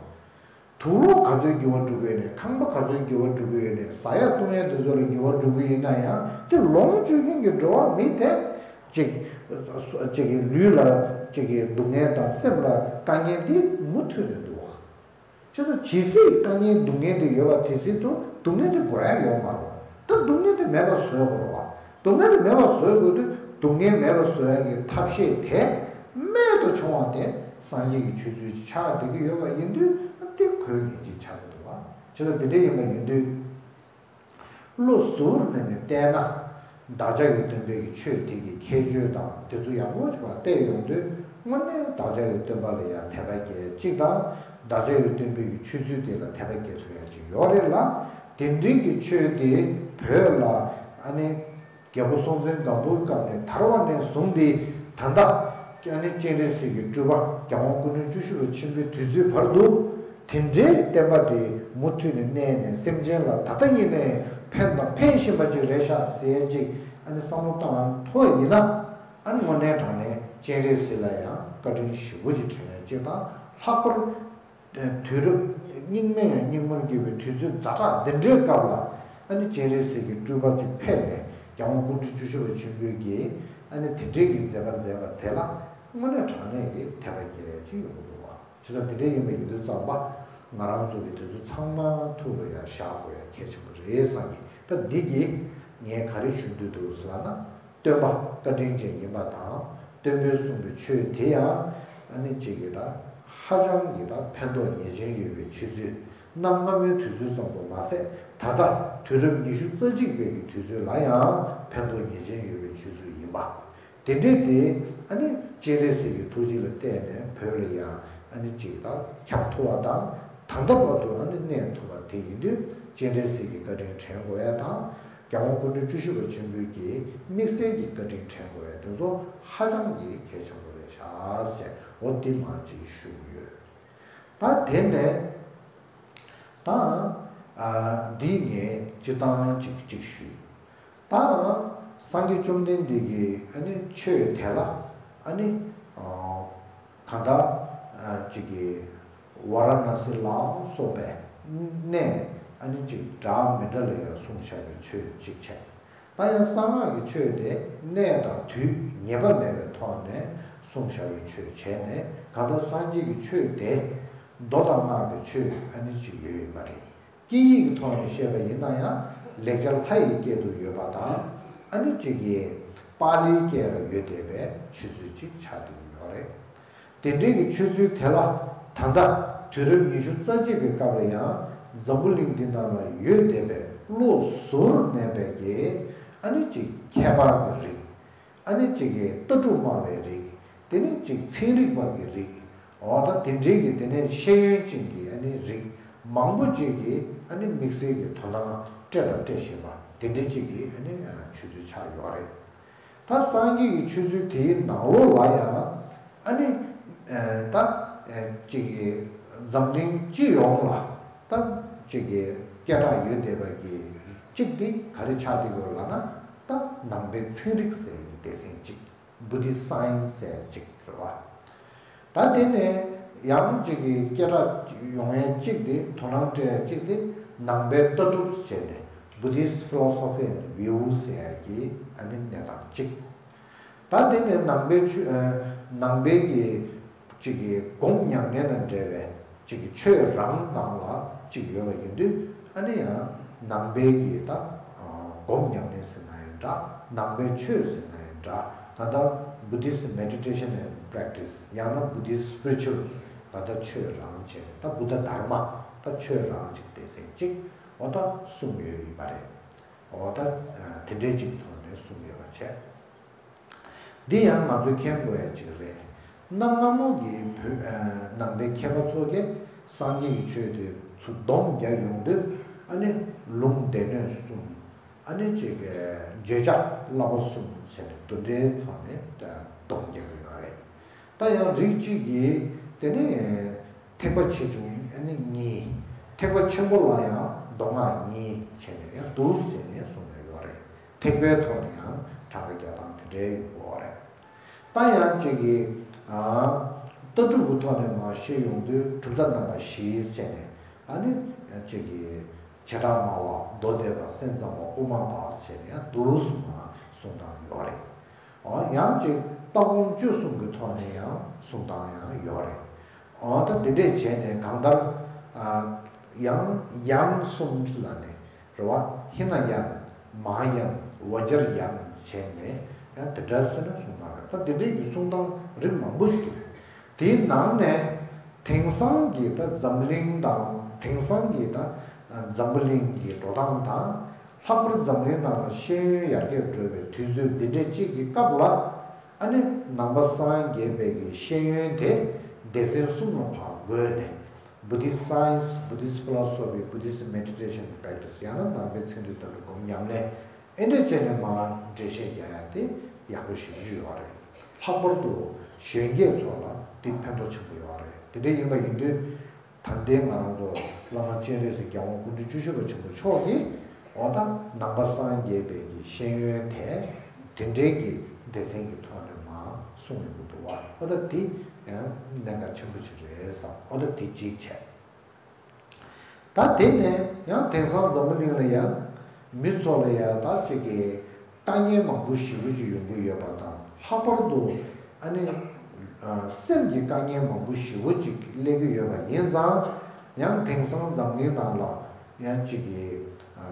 དུག་ལོག་ག་ཚོད་འགྱུར་བ་འགྲོ་གི་ཡོད་ནས། ཁང་པ་ག་ཚོད་འགྱུར་བ་འགྲོ་གི་ཡོད་ནས། ཟ་ཡ་བཏུང་ཡ་དེ་ཚོ་ལ་འགྱུར་བ་འགྲོ་གི་ཡིན་ན་ཡང་། དེ་ལོངས་སྤྱོད་མཁན་གྱི་འགྲོ་བ་མི་དེ་ཅིག་ཅིག་གི་ལུས་ལ་ཅིག་གི་སྡུག་བསྔལ་དང་སེམས་ལ་དཀའ་ངལ་འདི་མུ་མཐུད་ནས་འདུག་བ། བྱས་ཙང་ཇི་སྲིད་དཀའ་ངལ་སྡུག་བསྔལ་དེ་ཡོད་པ་དེ་སྲིད་དུ་སྡུག་བསྔལ་དེ་དགོས་ཡ་ཡོད་མ་རེད། ད་སྡུག་བསྔལ་དེ་མེད་པ་བཟོ་དགོས་རེད་བ། སྡུག་བསྔལ་དེ་མེད་པ་བཟོ་དགོས་དུས་སྡུག་བསྔལ་མེད་པ་བཟོ་ཡ་གི་ཐབས་ཤེས་དེ་རྨད་དུ་བྱུང་བ་དེ་སངས་རྒྱས་ཀྱི་ཆོས་ཚུལ་ཅིག་ཆགས་བསྡད་ཀྱི་ཡོད་པ་ཡིན་དུས། ཨ་དེ་དགོས་ངེས་ཅིག་ཆགས་ཀྱི་འདུག་བ། བྱས་ཙང་དེ་འདྲ་ཡིན་པ་ཡིན་དུས། བློ་གཟུར་གནས་ནས་བལྟས་ན། བདག་ཅག་གི་སྟོན་པའི་གི་ཆོས་དེ་གི་ཁྱད་ཆོས་དང་དེ་ཚོ་ཡག་པོ་ཅིག་བལྟས་ཡོང་དུས། དངོས་གནས་བདག་ཅག་གི་སྟོན་པ་ལ་ཡང་དད་པ་སྐྱེ་གཅིག་དང་། བདག་ཅག་གི་སྟོན་པའི་གི་ཆོས་ཚུལ་དེ་ལ་དད་པ་སྐྱེ་ཐུབ་ཡ་ཅིག་ཡོད་རེད་ལ། དེ་འདྲའི་གི་ཆོས་དེ་བོད་ལ་ཨ་ནི་རྒྱལ་པོ་སྲོང་བཙན་སྒམ་པོའི་སྐབས་ནས་དར་བ་ནས་བཟུང་སྟེ། ད་ལྟ་ཨ་ནི་སྤྱན་རས་གཟིགས་ཀྱི་སྤྲུལ་པ་རྒྱལ་དབང་སྐུ་ཕྲེང་བཅུ་བཞི་པ་ཆེན་པོའི་དུས་ཚོད་བར་དུ། དེ་འདྲའི་བསྟན་པ་དེ་མུ་མཐུད་ནས་གནས་ནས་སེམས་ཅན་ལ་ད་ལྟ་ཡིན་ནའི་ཕན་དང་ཕན་བཞིན་པ་ཅིག་རེད་ཤག་ཟེར་ཡ་ཅིག་ཨ་ནི་བསམ་བློ་བཏང་ཐུབ་པ་ཡིན་ན། ཨ་ནི་དངོས་གནས་དྲང་གནས་སྤྱན་རས་གཟིགས་ལ་ཡང་བཀའ་དྲིན་ཞེ་པོ་ཅིག་དྲན་ཡ་ཅིག་དང་། ལྷག་པར་དུས་རབས་སྙིགས་མའི་ཡང་སྙིགས་མར་གྱུར་པའི་དུས་ཚོད་ཛ་དྲག་འདི་འདྲའི་སྐབས་ལ། ཨ་ནི་སྤྱན་རས་གཟིགས་ཀྱི་སྤྲུལ་པ་ཅིག་ཕེབས་ནས་རྒྱལ་དབང་སྐུ་ཕྲེང་བཅུ་བཞི་པ་ཆེན་པོའི་གི་ཨ་ནི་དེ་འདྲའི་གི་མཛད་པ་མཛད་པ་དེ་ལ་དངོས་གནས་དྲང་གནས་ཀྱི་དད་པ་སྐྱེ་ཡ་ཅིག་ཡོང་གི་འདུག་བ། བྱས་ཙང་དེ་འདྲ་ཡིན་པ་ཡིན་དུས་ཙམ་པ། ང་རང་ཚོ་གི་དེ་ཚོ་ཚང་མ་ཐུགས་ལ་ཡང་བཞག་དགོས་ཡ་གལ་ཆེན་པོ་རེད་བསམ་གི། ད་འདི་གིས་ངས་ག་རེ་ཞུ་འདོད་འདུག་ཟེར་ལབ་ན། སྟོན་པ་བཀའ་དྲིན་ཅན་ཡིན་པ་དང་། སྟོན་པས་གསུངས་པའི་ཆོས་དེ་ཡང་ཨ་ནི་གཅིག་གི་ད་ཧ་ཅང་གི་ད་ཕན་ཐོགས་ངེས་ཅན་ཡོད་པའི་ཆོས་ཚུལ། གནའ་སྔ་མོའི་དུས་ཚོད་ཙམ་དུ་མ་ཟད། ད་ལྟ་དུས་རབས་ཉི་ཤུ་རྩ་གཅིག་པའི་གི་དུས་ཚོད་ལ་ཡང་ཕན་ཐོགས་ངེས་ཅན་ཡོད་པའི་ཆོས་ཚུལ་ཡིན་པ། དེ་འདྲའི་དེ་ཨ་ནི་སྤྱན་རས་གཟིགས་ཀྱི་ཐུགས་རྗེ་ལ་བརྟེན་ནས་བོད་ལ་ཡང་ཨ་ནི་གཅིག་དང་ཁྱབ་ཐུབ་པ་དང་། ད་ལྟ་བར་དུ་ཨ་ནི་གནས་ཐུབ་པ་དེ་ཡིན་དུས། སྤྱན་རས་གཟིགས་ཀྱི་བཀའ་དྲིན་དྲན་དགོས་ཡ་དང་། རྒྱལ་དབང་སྐུ་ཕྲེང་བཅུ་བཞི་པ་ཆེན་པོའི་གི་དམིགས་བསལ་གྱི་བཀའ་དྲིན་དྲན་དགོས་ཡ་དེ་ཚོ་ཧ་ཅང་གི་གལ་ཆེན་པོ་རེད་ཤག་ཟེར། འོ་དེ་མ་གཅིག་ཞུ་གི་ཡོད། ད་དེ་ནས་ད་ཨ་འདི་ངས་སྤྱིར་བཏང་གཅིག་གཅིག་ཞུས། ད་སངས་རྒྱས་བཅོམ་ལྡན་འདས་ཀྱི་ཨ་ནི་ཆོས་དེ་ལ་ཨ་ནི་ཨ་གང་ལྟར་ཨ་གཅིག་གི་ཝཱ་ར་ཎཱ་སི་ལ་སོགས་པའི་གནས་ཨ་ནི་གཅིག་འདྲ་མི་འདྲ་ལ་ཡང་གསུངས་བཞག་པའི་ཆོས་གཅིག་བྱས། ད་ཡང་གསང་སྔགས་ཀྱི་ཆོས་དེ་གནས་དང་དུས་ངེས་པ་མེད་པའི་ཐོག་ནས་གསུངས་བཞག་པའི་ཆོས་བྱས་ནས། གང་ལྟར་སངས་རྒྱས་ཀྱི་ཆོས་དེ་མདོ་དང་སྔགས་ཀྱི་ཆོས་ཨ་ནི་གཅིག་ཡོད་ཡིན་པ་རེད། སྐད་ཡིག་གི་ཐོག་ནས་བཤད་པ་ཡིན་ན་ཡང་། ལེགས་སྦྱར་ལྷ་ཡི་སྐད་དུ་ཡོད་པ་དང་། ཨ་ནི་གཅིག་གི་པཱ་ལིའི་སྐད་ལ་ཡོད་བསྡད་པའི་ཆོས་ཚུལ་གཅིག་ཆགས་བསྡད་ཀྱི་ཡོད་རེད། དེ་འདྲའི་གི་ཆོས་ཚུལ་དེ་ལ་ད་ལྟ་དུས་རབས་ཉི་ཤུ་རྩ་གཅིག་པའི་སྐབས་ལ་ཡང་འཛམ་བུ་གླིང་འདི་ནང་ལ་ཡོད་བསྡད་པའི་བློ་གཟུར་གནས་པའི་གི་ཨ་ནི་གཅིག་མཁས་པ་གི་རིགས། ཨ་ནི་གཅིག་གི་ལྟ་གྲུབ་སྨྲ་བའི་རིགས། དེ་ནས་གཅིག་ཚན་རིག་པ་གི་རིགས། འོ་ད་དེ་འདྲའི་གི་དེ་ནས་ཤེས་ཡོན་ཅན་གྱི་ཨ་ནི་རིགས་མང་པོ་ཅིག་གིས་ཨ་ནི་དམིགས་བསལ་གྱི་དོ་སྣང་སྤྲད་དང་སྤྲད་བཞིན་པ་དེ་འདྲའི་ཅིག་གི་ཨ་ནི་ཆོས་ཚུལ་ཆགས་ཡོད་རེད། ད་སངས་རྒྱས་ཀྱི་ཆོས་ཚུལ་དེའི་ནང་ལོགས་ལ་ཡང་ཨ་ནི་ད་ཅིག་གི་འཛམ་གླིང་སྤྱི་ཡོངས་ལ་ད་ཅིག་གི་སྐད་གྲགས་ཡོད་བསྡད་པ་གི་གཅིག་དེ་ག་རེ་ཆགས་བསྡད་ཡོད་ལབ་ན། ད་ནང་པའི་ཚན་རིག་ཟེར་གྱི་སྡེ་ཚན་གཅིག Buddhist Science ཟེར་གཅིག་རེད་བ། ད་དེ་ནས་ཡང་གཅིག་གི་སྐད་གྲགས་ཡོང་ཡས་གཅིག་དེ། དོ་སྣང་སྤྲད་ཡས་གཅིག་དེ་ནང་པའི་ལྟ་གྲུབ་བྱས་ནས་Buddhist Philosophy and View ཟེར་ཡས་ཀྱི་ཨ་ནི་གནས་སྟངས་གཅིག་ད་དེ་ནས་ནང་པའི་ཆོས་ཨ་ནང་པའི་གི་གཅིག་གི་སྒོམ་ཉམས་ལེན་དང་འབྲེལ་བའི་གཅིག་གི་ཆོས་རང་སྒང་ལ་གཅིག་ཡོད་པ་ཡིན་དུས། ཨ་ནི་ཡང་ནང་པའི་གི་ད་སྒོམ་ཉམས་ལེན་ཟེར་ན་ཡང་འདྲ། ནང་པའི་ཆོས་ཟེར་ན་ཡང་འདྲ། ད་ལྟ་Buddhist Meditation and Practice ཡང་ན་Buddhist Spiritual ད་ལྟ་ཆོས་རང་བྱས། ད་བུདྡྷ་དྷརྨ་ད་ཆོས་རང་གཅིག་སྡེ་ཚན་གཅིག་འོ་ད་གསུངས་ཡོད་ཡིན་པ་རེད། འོ་ད་དེ་འདྲའི་གཅིག་ཐོག་ནས་གསུངས་ཡོད་པ་བྱས། འདི་ཡང་ང་ཚོས་མཁྱེན་དགོས་ཡ་གཅིག་རེད། གནའ་སྔ་མོ་གི་བོད་ཨ་ནང་པའི་མཁས་པ་ཚོ་གིས་སངས་རྒྱས་ཀྱི་ཆོས་དེ་ཚུར་སྡོམ་རྒྱག་ཡོང་དུས། ཨ་ནི་ལུང་སྡེ་སྣོད་གསུམ། ཨ་ནི་གཅིག་གི་བརྗོད་བྱ་བསླབ་པ་གསུམ་ཟེར་ནས་དེ་འདྲའི་ཐོག་ནས་སྡོམ་རྒྱག་གི་ཡོད་རེད། ད་ཡང་རིགས་གཅིག་གིས་དེ་ནི་ཐེག་པ་ཆེ་ཆུང་ཨ་ནི་གཉིས། ཐེག་པ་ཆེན་པོ་ལ་ཡང་མདོ་སྔགས་གཉིས་བྱས་ནས་ཡང་འདུག་ཟེར་ནས་གསུངས་ནས་ཡོད་རེད། ཐེག་པའི་ཐོག་ནས་ཡང་གྲངས་ཀ་རྒྱག་སྟངས་དེ་འདྲའི་ཡོད་རེད། ད་ཡང་གཅིག་གིས་ཨ་ལྟ་གྲུབ་ཀྱི་ཐོག་ནས་མར་བཤད་ཡོང་དུས་གྲུབ་མཐའ་རྣམ་པ་བཞི་བྱས་ནས་ཨ་ནི་ཡང་གཅིག་གིས་བྱེ་བྲག་སྨྲ་བ་མདོ་སྡེ་པ་སེམས་ཙམ་པ་དབུ་མ་པ་བྱས་ནས་ཡང་འདུག་གསུངས་པ་གསུང་སྟངས་ཡོད་རེད། འོ་ཡང་ཅིག་ལྟ་སྒོམ་སྤྱོད་གསུམ་གྱི་ཐོག་ནས་ཡང་གསུང་སྟངས་ཡང་ཡོད་རེད། འོ་ད་འདི་འདྲས་བྱས་ནས་གང་ལྟར་ཨ་ཡང་ཡང་གསུམ་ལ་ནས་རེད་བ། ཧི་ན་ཡང་མ་ཡང་བ་ཇར་ཡང་བྱས་ནས་ཡང་དེ་འདྲ་སེ་ན་གསུང་སྟངས་རེད། ད་འདི་འདྲས་ཀྱི་གསུང་སྟངས་རིགས་མང་པོ་ཞིག་འདུག་དེའི་ནང་ནས་དེང་སང་གི་ད་འཛམ་གླིང་དང་དེང་སང་གི་ད་འཛམ་བུ་གླིང་གི་འགྲོ་སྟངས་དང་། ལྷག་པར་འཛམ་གླིང་ནང་ལ་ཤེས་ཡོན་ཡར་རྒྱས་འགྲོ་བའི་དུས་ཚོད་འདི་འདྲའི་གཅིག་གི་སྐབས་ལ། ཨ་ནི་ནང་པ་སངས་རྒྱས་པའི་གི་ཤེས་ཡོན་དེ་སྡེ་ཚན་གསུམ་ལ་ཕར་བགོས་ནས། Buddhist science, Buddhist philosophy, Buddhist meditation practice ཡང་ན་ནང་པའི་ཚིག་འདི་ལྟ་བུ་སྒོམ་ཉམས་ལེན། ཨེ་འདྲས་བྱས་ནས་མར་འགྲེལ་བཤད་རྒྱག་ཡ་དེ་ཡག་པོ་ཞེ་པོ་ཅིག་ཡོད་རེད། ལྷག་པར་དུ་གཞོན་སྐྱེས་ཚོ་ལ་དེ་ཕན་ཐོགས་ཆེན་པོ་ཡོད་རེད། དེ་འདྲ་ཡིན་པ་ཡིན་དུས། ད་ལྟའི་ང་རང་ཚོ་བླ་མ་སྤྱན་རས་གཟིགས་རྒྱལ་དབང་སྐུ་ཕྲེང་བཅུ་བཞི་པ་ཆེན་པོ་མཆོག་གིས་འོ་ད་ནང་པ་སངས་རྒྱས་པའི་གི་ཤེས་ཡོན་དེ་དེ་འདྲའི་གི་སྡེ་ཚན་གྱི་ཐོག་ནས་མར་གསུངས་ཡོང་གི་འདུག་བ། འོ་ད་དེ་ཡང་གནད་འགག་ཆེན་པོ་ཞིག་རེད་བསམ། འོ་ད་དེ་གཅིག་བྱས། ད་དེ་ནས་ཡང་དེང་སང་འཛམ་བུ་གླིང་ལ་ཡང་མི་ཚོ་ལ་ཡང་ད་ཅིག་གི་དཀའ་ངལ་མང་པོ་ཞེ་པོ་ཅིག་ཡོང་གི་ཡོད་པ་དང་། ལྷག་པར་དུ་ཨ་ནི་ཨ་སེམས་ཀྱི་དཀའ་ངལ་མང་པོ་ཞེ་པོ་ཅིག་སླེབས་ཀྱི་ཡོད་པ་ཡིན་ཙང་། ཡང་དེང་སང་འཛམ་གླིང་ནང་ལ་ཡང་ཅིག་གི་ཨ་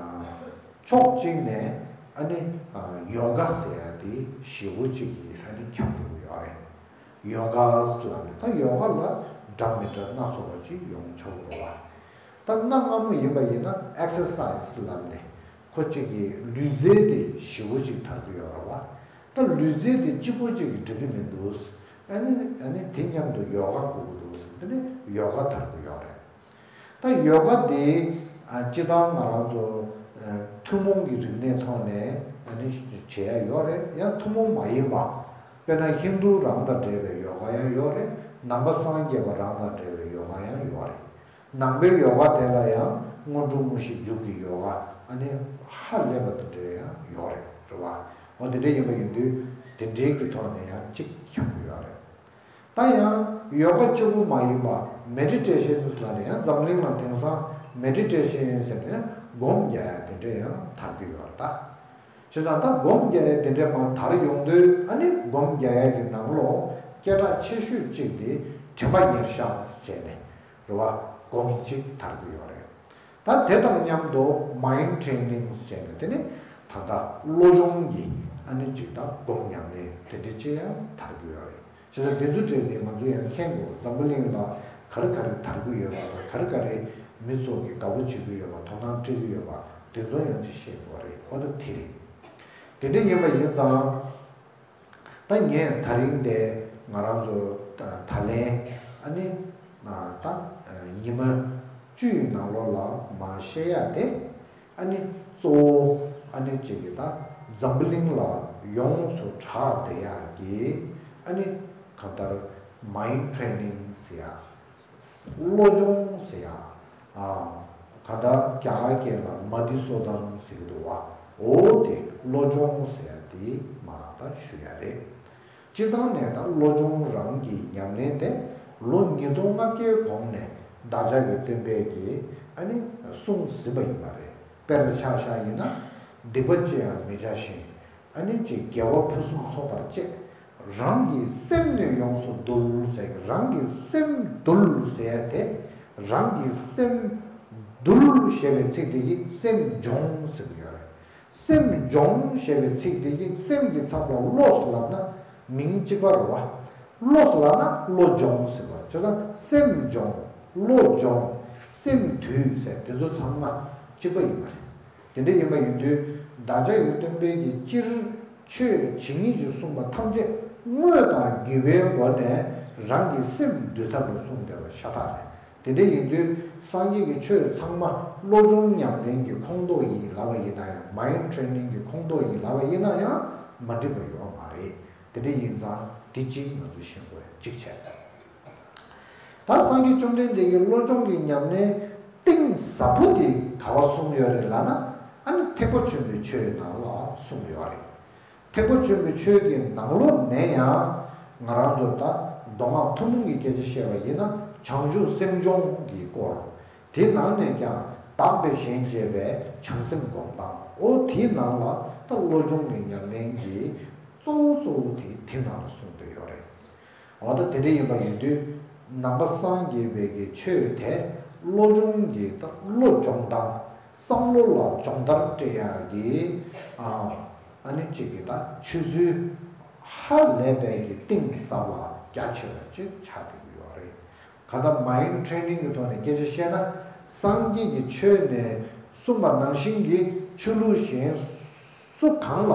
ཕྱོགས་གཅིག་ནས་ཨ་ནི་ཨ་ཡོ་ག་ཟེར་ཡ་དེ་ཞེ་པོ་ཅིག་གིས་ཨ་ནི་ཁྱབ་འགྲོ་གི་ཡོད་རེད། ཡོ་ག་ཟེར་ལབ་ནས། ད་ཡོ་ག་ལ་འདྲ་མི་འདྲ་སྣ་ཚོགས་པ་ཅིག་ཡོང་ཆོག་གི་རེད་བ། ད་གནའ་སྔ་མོ་ཡིན་པ་ཡིན་ན་ཨེག་སར་སའི་སི་ལབ་ནས་ཁོ་གཅིག་གི་ལུས་རྩལ་དེ་ཞེ་པོ་ཅིག་དར་གྱི་ཡོད་རེད་བ། ད་ལུས་རྩལ་དེ་གཅིག་པོ་གཅིག་གིས་འགྲིག་གི་མི་འདུག་ཨ་ནི་ཨ་ནི་དེ་མཉམ་དུ་ཡོ་ག་དགོས་ཀྱི་འདུག་དེ་ནས་ཡོ་ག་དར་གྱི་ཡོད་རེད། ད་ཡོ་ག་དེ་ཨ་སྤྱིར་བཏང་ང་རང་ཚོ་ཨ་ཐུན་མོང་གི་རིག་གནས་ཐོག་ནས་ཨ་ནི་བྱེད་ཡ་ཡོད་རེད། ཡང་ཐུན་མོང་མ་ཡིན་པ། དཔེར་ན་ཧིན་རྡུ་རང་དང་འབྲེལ་བའི་ཡོ་ག་ཡང་ཡོད་རེད། ནང་པ་སངས་རྒྱས་པ་རང་དང་འབྲེལ་བའི་ཡོ་ག་ཡང་ཡོད་རེད། ནང་པའི་ཡོ་ག་དེ་ལ་ཡང་སྔོན་འགྲོ་དངོས་གཞི་འཇུག་གི་ཡོ་ག་ཨ་ནི་ཧ་ལས་པ་དེ་འདྲ་ཡང་ཡོད་རེད། རེད་བ། འོ་དེ་འདྲ་ཡིན་པ་ཡིན་དུས་དེ་འདྲའི་གི་ཐོག་ནས་ཡང་གཅིག་ཁྱབ་ཀྱི་ཡོད་རེད། ད་ཡང་ཡོ་ག་གཅིག་པུ་མ་ཡིན་པ་མེ་ཌི་ཊེ་ཤན་ལབ་ནས་ཡང་འཛམ་གླིང་ལ་དེང་སང་མེ་ཌི་ཊེ་ཤན་ཟེར་ནས་སྒོམ་རྒྱག་ཡ་དེ་འདྲ་ཡང་དར་གྱི་ཡོད་རེད་ད། བྱས་ཙང་ད་སྒོམ་རྒྱག་ཡ་དེ་འདྲ་མར་དར་ཡོང་དུས། ཨ་ནི་སྒོམ་རྒྱག་ཡ་གི་ནང་ལོགས་སྐད་གྲགས་ཆེ་ཤོས་གཅིག་དེ་དྲན་པ་ཉེར་བཞག་བྱས་ནས་རེད་བ། སྒོམ་གཅིག་དར་གྱི་ཡོད་རེད། ད་དེ་དང་མཉམ་དུ་མའིན་ཌི་ཊེ་རེ་ནིང་ཟེར་ནས་དེ་ནི་ད་ལྟ་བློ་སྦྱོང་གི་ཨ་ནི་ཅིག་དང་སྒོམ་ཉམས་ལེན་དེ་འདྲ་ཅིག་ཡང་དར་གྱི་ཡོད་རེད། བྱས་ཙང་དེ་ཚོ་འདྲ་དེ་ང་ཚོ་ཡང་མཁྱེན་དགོས། འཛམ་བུ་གླིང་ལ་ག་རེ་ག་རེ་དར་གྱི་ཡོད་པ་དང་། ག་རེ་ག་རེ་མི་ཚོ་གིས་དགའ་པོ་བྱེད་ཀྱི་ཡོད་པ། དོ་སྣང་སྤྲད་ཀྱི་ཡོད་པ་དེ་ཚོ་ཡང་ཅིག་ཤེས་དགོས་རེད། ཨོ་ད་དེ་རེད། དེ་འདྲ་ཡིན་པ་ཡིན་ཙང་། ད་ངས་ད་རིང་དེ་ང་རང་ཚོ་ད་ད་ལན་ཨ་ནི་ད་ཉི་མ་བཅུའི་ནང་ལོགས་ལ་མར་བཤད་ཡ་དེ། ཨ་ནི་གཙོ་བོ་ཨ་ནི་གཅིག་གི་ད་འཛམ་བུ་གླིང་ལ་ཡོངས་སུ་གྲགས་བསྡད་ཡག་གི་ཨ་ནི་གང་ལྟར་མའིན་ཌི་ཊེ་རེ་ནིང་ཟེར་ཡ། བློ་སྦྱོང་ཟེར་ཡ། ཨ། གང་ལྟར་རྒྱ་གར་སྐད་ལ་མ་དྷི་སུ་ཏན་ཟེར་གྱི་འདུག་བ། འོ་དེ་བློ་སྦྱོང་ཟེར་ཡ་དེ་མར་ད་ཞུ་ཡ་རེད། སྤྱིར་བཏང་ནས་ད་བློ་སྦྱོང་རང་གི་ཉམས་ལེན་དེ་ལོ་ཉིས་སྟོང་ལྔ་བརྒྱའི་གོང་ནས་བདག་ཅག་གི་སྟོན་པས་ཀྱིས་ཨ་ནི་གསུངས་ཟིན་པ་ཡིན་པ་རེད། དཔེར་ཆ་བཞག་ཡིན་ན། སྡིག་པ་ཅི་ཡང་མི་བྱ་ཞིང་། ཨ་ནི་ཅིག་དགེ་བ་ཕུན་སུམ་ཚོགས་པར་སྤྱད། རང་གི་སེམས་ནི་ཡོངས་སུ་འདུལ་ཟེར། རང་གི་སེམས་འདུལ་ཟེར་ཏེ། རང་གི་སེམས་འདུལ་ཞེས་པའི་ཚིག་དེ་གིས་སེམས་སྦྱོང་ཟེར་གྱི་ཡོད་རེད། སེམས་སྦྱོང་ཞེས་པའི་ཚིག་དེ་གིས་སེམས་ཀྱི་ཚབ་ལ་བློ་ཟེར་ལབ་ན་མིང་གཅིག་པ་རེད་བ། བློ་ཟེར་ལབ་ན་བློ་སྦྱོང་ཟེར་བ། བྱས་ཙང་སེམས་སྦྱོང་། བློ་སྦྱོང་། སེམས་འདུལ་ཟེར་དེ་ཚོ་ཚང་མ་གཅིག་པ་ཡིན་པ་རེད། དེ་འདྲ་ཡིན་པ་ཡིན་དུས། བདག་ཅག་གི་སྟོན་པས་ཀྱིས་སྤྱིར་ཆོས་ཇི་སྙེད་ཅིག་གསུངས་པ་ཐམས་ཅད་དངོས་དང་བརྒྱུད་པའི་སྒོ་ནས་རང་གི་སེམས་འདུལ་ཐབས་ལ་གསུངས་བསྡད་པ་ཤ་སྟག་རེད། དེ་འདྲ་ཡིན་དུས་སངས་རྒྱས་ཀྱི་ཆོས་ཚང་མ་བློ་སྦྱོང་ཉམས་ལེན་གྱི་ཁོངས་གཏོགས་ཡིན་ལབ་པ་ཡིན་ན་ཡང་། མའིན་ཌི་ཊེ་རེ་ནིང་གི་ཁོངས་གཏོགས་ཡིན་ལབ་པ་ཡིན་ན་ཡང་མ་འགྲིག་པ་ཡོད་མ་རེད། དེ་འདྲ་ཡིན་ཙང་འདི་གཅིག་ང་ཚོས་ཤེས་དགོས་གཅིག་བྱས། ད་སངས་རྒྱས་བཅོམ་ལྡན་འདས་ཀྱིས་བློ་སྦྱོང་གི་ཉམས་ལེན་ གཏིང་ཟབ་པོ་དེ་ག་བ་གསུངས་ཡོད་རེད་ལབ་ན། ཨ་ནི་ཐེག་པ་ཆེན་པོའི་ཆོས་ནང་ལ་གསུངས་ཡོད་རེད། ཐེག་པ་ཆེན་པོའི་ཆོས་ཀྱི་ནང་ལོགས་ནས་ཡང་ང་རང་ཚོ་ད་མདོ་སྔགས་ཐུན་མོང་གི་སྐད་ཆ་བཤད་པ་ཡིན་ན། བྱང་ཆུབ་སེམས་སྦྱོང་གི་སྐོར། དེ་ནང་ནས་ཀྱང་དག་པའི་ཞེན་བཅས་པའི་བྱང་སེམས་སྒོམ་སྟངས། འོ་དེའི་ནང་ལ་ད་བློ་སྦྱོང་གི་ཉམས་ལེན་གྱི་གཙོ་བོ་གཙོ་བོ་དེ་དེ་ནང་ལ་གསུངས་བསྡད་ཡོད་རེད། འོ་ད་དེ་འདྲ་ཡིན་པ་ཡིན་དུས། ནང་པ་སངས་རྒྱས་པའི་གི་ཆོས་དེ་བློ་སྦྱོང་གི་ད་བློ་སྦྱོང་སྟངས། བསམ་བློ་ལ་སྦྱོང་བརྡར་སྤྲད་ཡག་གི་ཨ་ཨ་ནི་གཅིག་གི་ད་ཆུ་ཚུལ་ཧ་ལས་པའི་གི་གཏིང་ཟབ་ལ་རྒྱ་ཆེ་བ་ཅིག་ཆགས་བསྡད་ཀྱི་ཡོད་རེད། གང་ལྟར་མའིན་ཌི་ཊེ་རེ་ནིང་གི་ཐོག་ནས་སྐད་ཆ་བཤད་ན། སངས་རྒྱས་ཀྱི་ཆོས་ནས་གསུངས་པ་ནང་བཞིན་གྱི་ཆོས་ལུགས་གཞན་སུ་གང་ལ་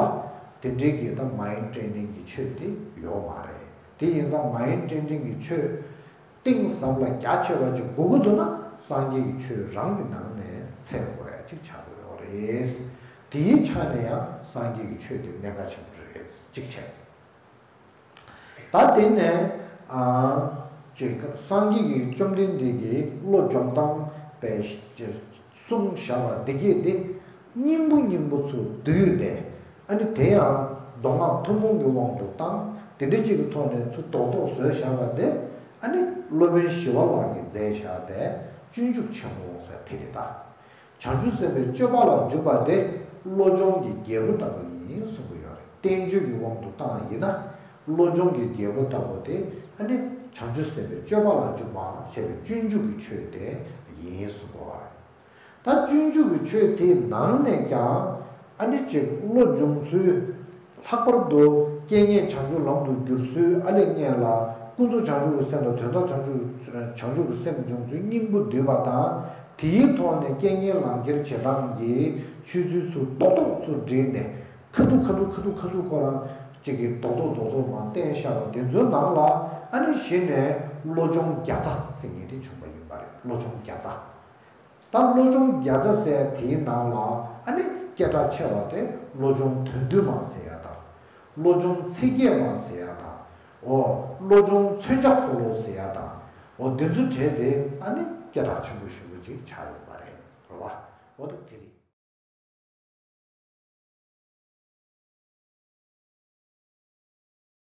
དེ་འདྲའི་གི་ད་མའིན་ཌི་ཊེ་རེ་ནིང་གི་ཆོས་དེ་ཡོད་མ་རེད། དེ་ཡིན་ཙང་མའིན་ཌི་ཊེ་རེ་ནིང་གི་ཆོས་གཏིང་ཟབ་ལ་རྒྱ་ཆེ་བ་ཅིག་དགོས་ཀྱི་འདུག་ན། སངས་རྒྱས་ཀྱི་ཆོས་རང་གི་ནང་ནས་འཚོལ་དགོས་ཡ་ཅིག་ཆགས་ཀྱི་ཡོད་རེད། དེའི་ཆ་ནས་ཡང་སངས་རྒྱས་ཀྱི་ཆོས་དེ་གནད་འགག་ཆེན་པོ་རེད། གཅིག་བྱས། ད་དེ་ནས་ཨ་ཅིག་སངས་རྒྱས་ཀྱིས་བཅོམ་ལྡན་འདས་ཀྱི་བློ་སྦྱོང་སྟངས་པའི་གསུངས་བཞག་པ་འདི་གས་དེ་སྙིང་པོ་སྙིང་པོ་ཚུར་བསྡུས་ཏེ། ཨ་ནི་དེ་ཡང་མདོ་སྔགས་ཐུན་མོང་གི་དབང་དུ་བཏང་། དེ་འདྲ་ཅིག་གི་ཐོག་ནས་ཚུར་རྡོག་རྡོག་བཟོས་བཞག་པ་དེ། ཨ་ནི་སློབ་དཔོན་ཞི་བ་ལྷ་གིས་མཛད་བཞག་པའི་སྤྱོད་འཇུག་ཆེན་མོ་ཟེར་དེ་རེད་ད། བྱང་ཆུབ་སེམས་དཔའི་སྤྱོད་པ་ལ་འཇུག་པ་དེ་བློ་སྦྱོང་གི་རྒྱལ་པོ་ལྟ་བུ་ཡིན་གསུངས་ཀྱི་ཡོད་རེད། བསྟན་བཅོས་ཀྱི་དབང་དུ་བཏང་བ་ཡིན་ན། བློ་སྦྱོང་གི་རྒྱལ་པོ་ལྟ་བུ་དེ་ཨ་ནི་བྱང་ཆུབ་སེམས་དཔའི་སྤྱོད་པ་ལ་འཇུག་པ་ཞེས་པའི་སྤྱོད་འཇུག་གི་ཆོས་དེ་ཡིན་གསུངས་པ་རེད། ད་སྤྱོད་འཇུག་གི་ཆོས་དེའི་ནང་ནས་ཀྱང་ཨ་ནི་ཅིག་བློ་སྦྱོང་ཚུལ། ལྷག་པར་དུ་རྐྱེན་ངན་བྱང་ཆུབ་ལམ་དུ་བསྒྱུར་ཚུལ། ཨ་ལས་སྔོན་ལ་ཀུན་རྫོབ་བྱང་ཆུབ་ཀྱི་སེམས་དང་དོན་དམ་བྱང་ཆུབ་བྱང་ཆུབ་ཀྱི་སེམས་སྦྱོང་ཚུལ་སྙིང་པོ་བསྡུས་པ་དང་། དེའི་ཐོག་ནས་རྐྱེན་ངན་ལམ་ཁྱེར་བྱེད་སྟངས་ཀྱི་ཆོས་ཚུལ་ཚུར་རྡོག་རྡོག་ཚུར་བསྒྲིལ་ནས། ཁ་ཐུག་ཁ་ཐུག་ཁ་ཐུག་ཁ་ཐུག་ཁོ་རང་གཅིག་གིས་རྡོག་རྡོག་རྡོག་རྡོག་མར་བསྟན་བཞག་པ་དེ་ཚོའི་ནང་ལ་ཨ་ནི་གཞི་ནས་བློ་སྦྱོང་བརྒྱ་རྩ་ཟེར་མཁན་དེ་བྱུང་བ་ཡིན་པ་རེད། བློ་སྦྱོང་བརྒྱ་རྩ། ད་བློ་སྦྱོང་བརྒྱ་རྩ་ཟེར་དེའི་ནང་ལ་ཨ་ནི་སྐད་གྲགས་ཆེ་བ་དེ་བློ་སྦྱོང་དོན་བསྡུས་མ་ཟེར་ཡ་དང་། བློ་སྦྱོང་ཚིག་བརྒྱད་མ་ཟེར་ཡ་དང་། འོ། བློ་སྦྱོང་མཚོན་བྱ་འཁོར་ལོ་ཟེར་ཡ་དང་། འོ། འདི་ཚོ་གྲས་དེ་ཨ་ནི་སྐད་གྲགས་ཆེན་པོ་ཞེ་པོ་ཅིག་ཆགས་ཡོད་པ་རེད། རེད་བ། འོ་ད་དེ་རེད།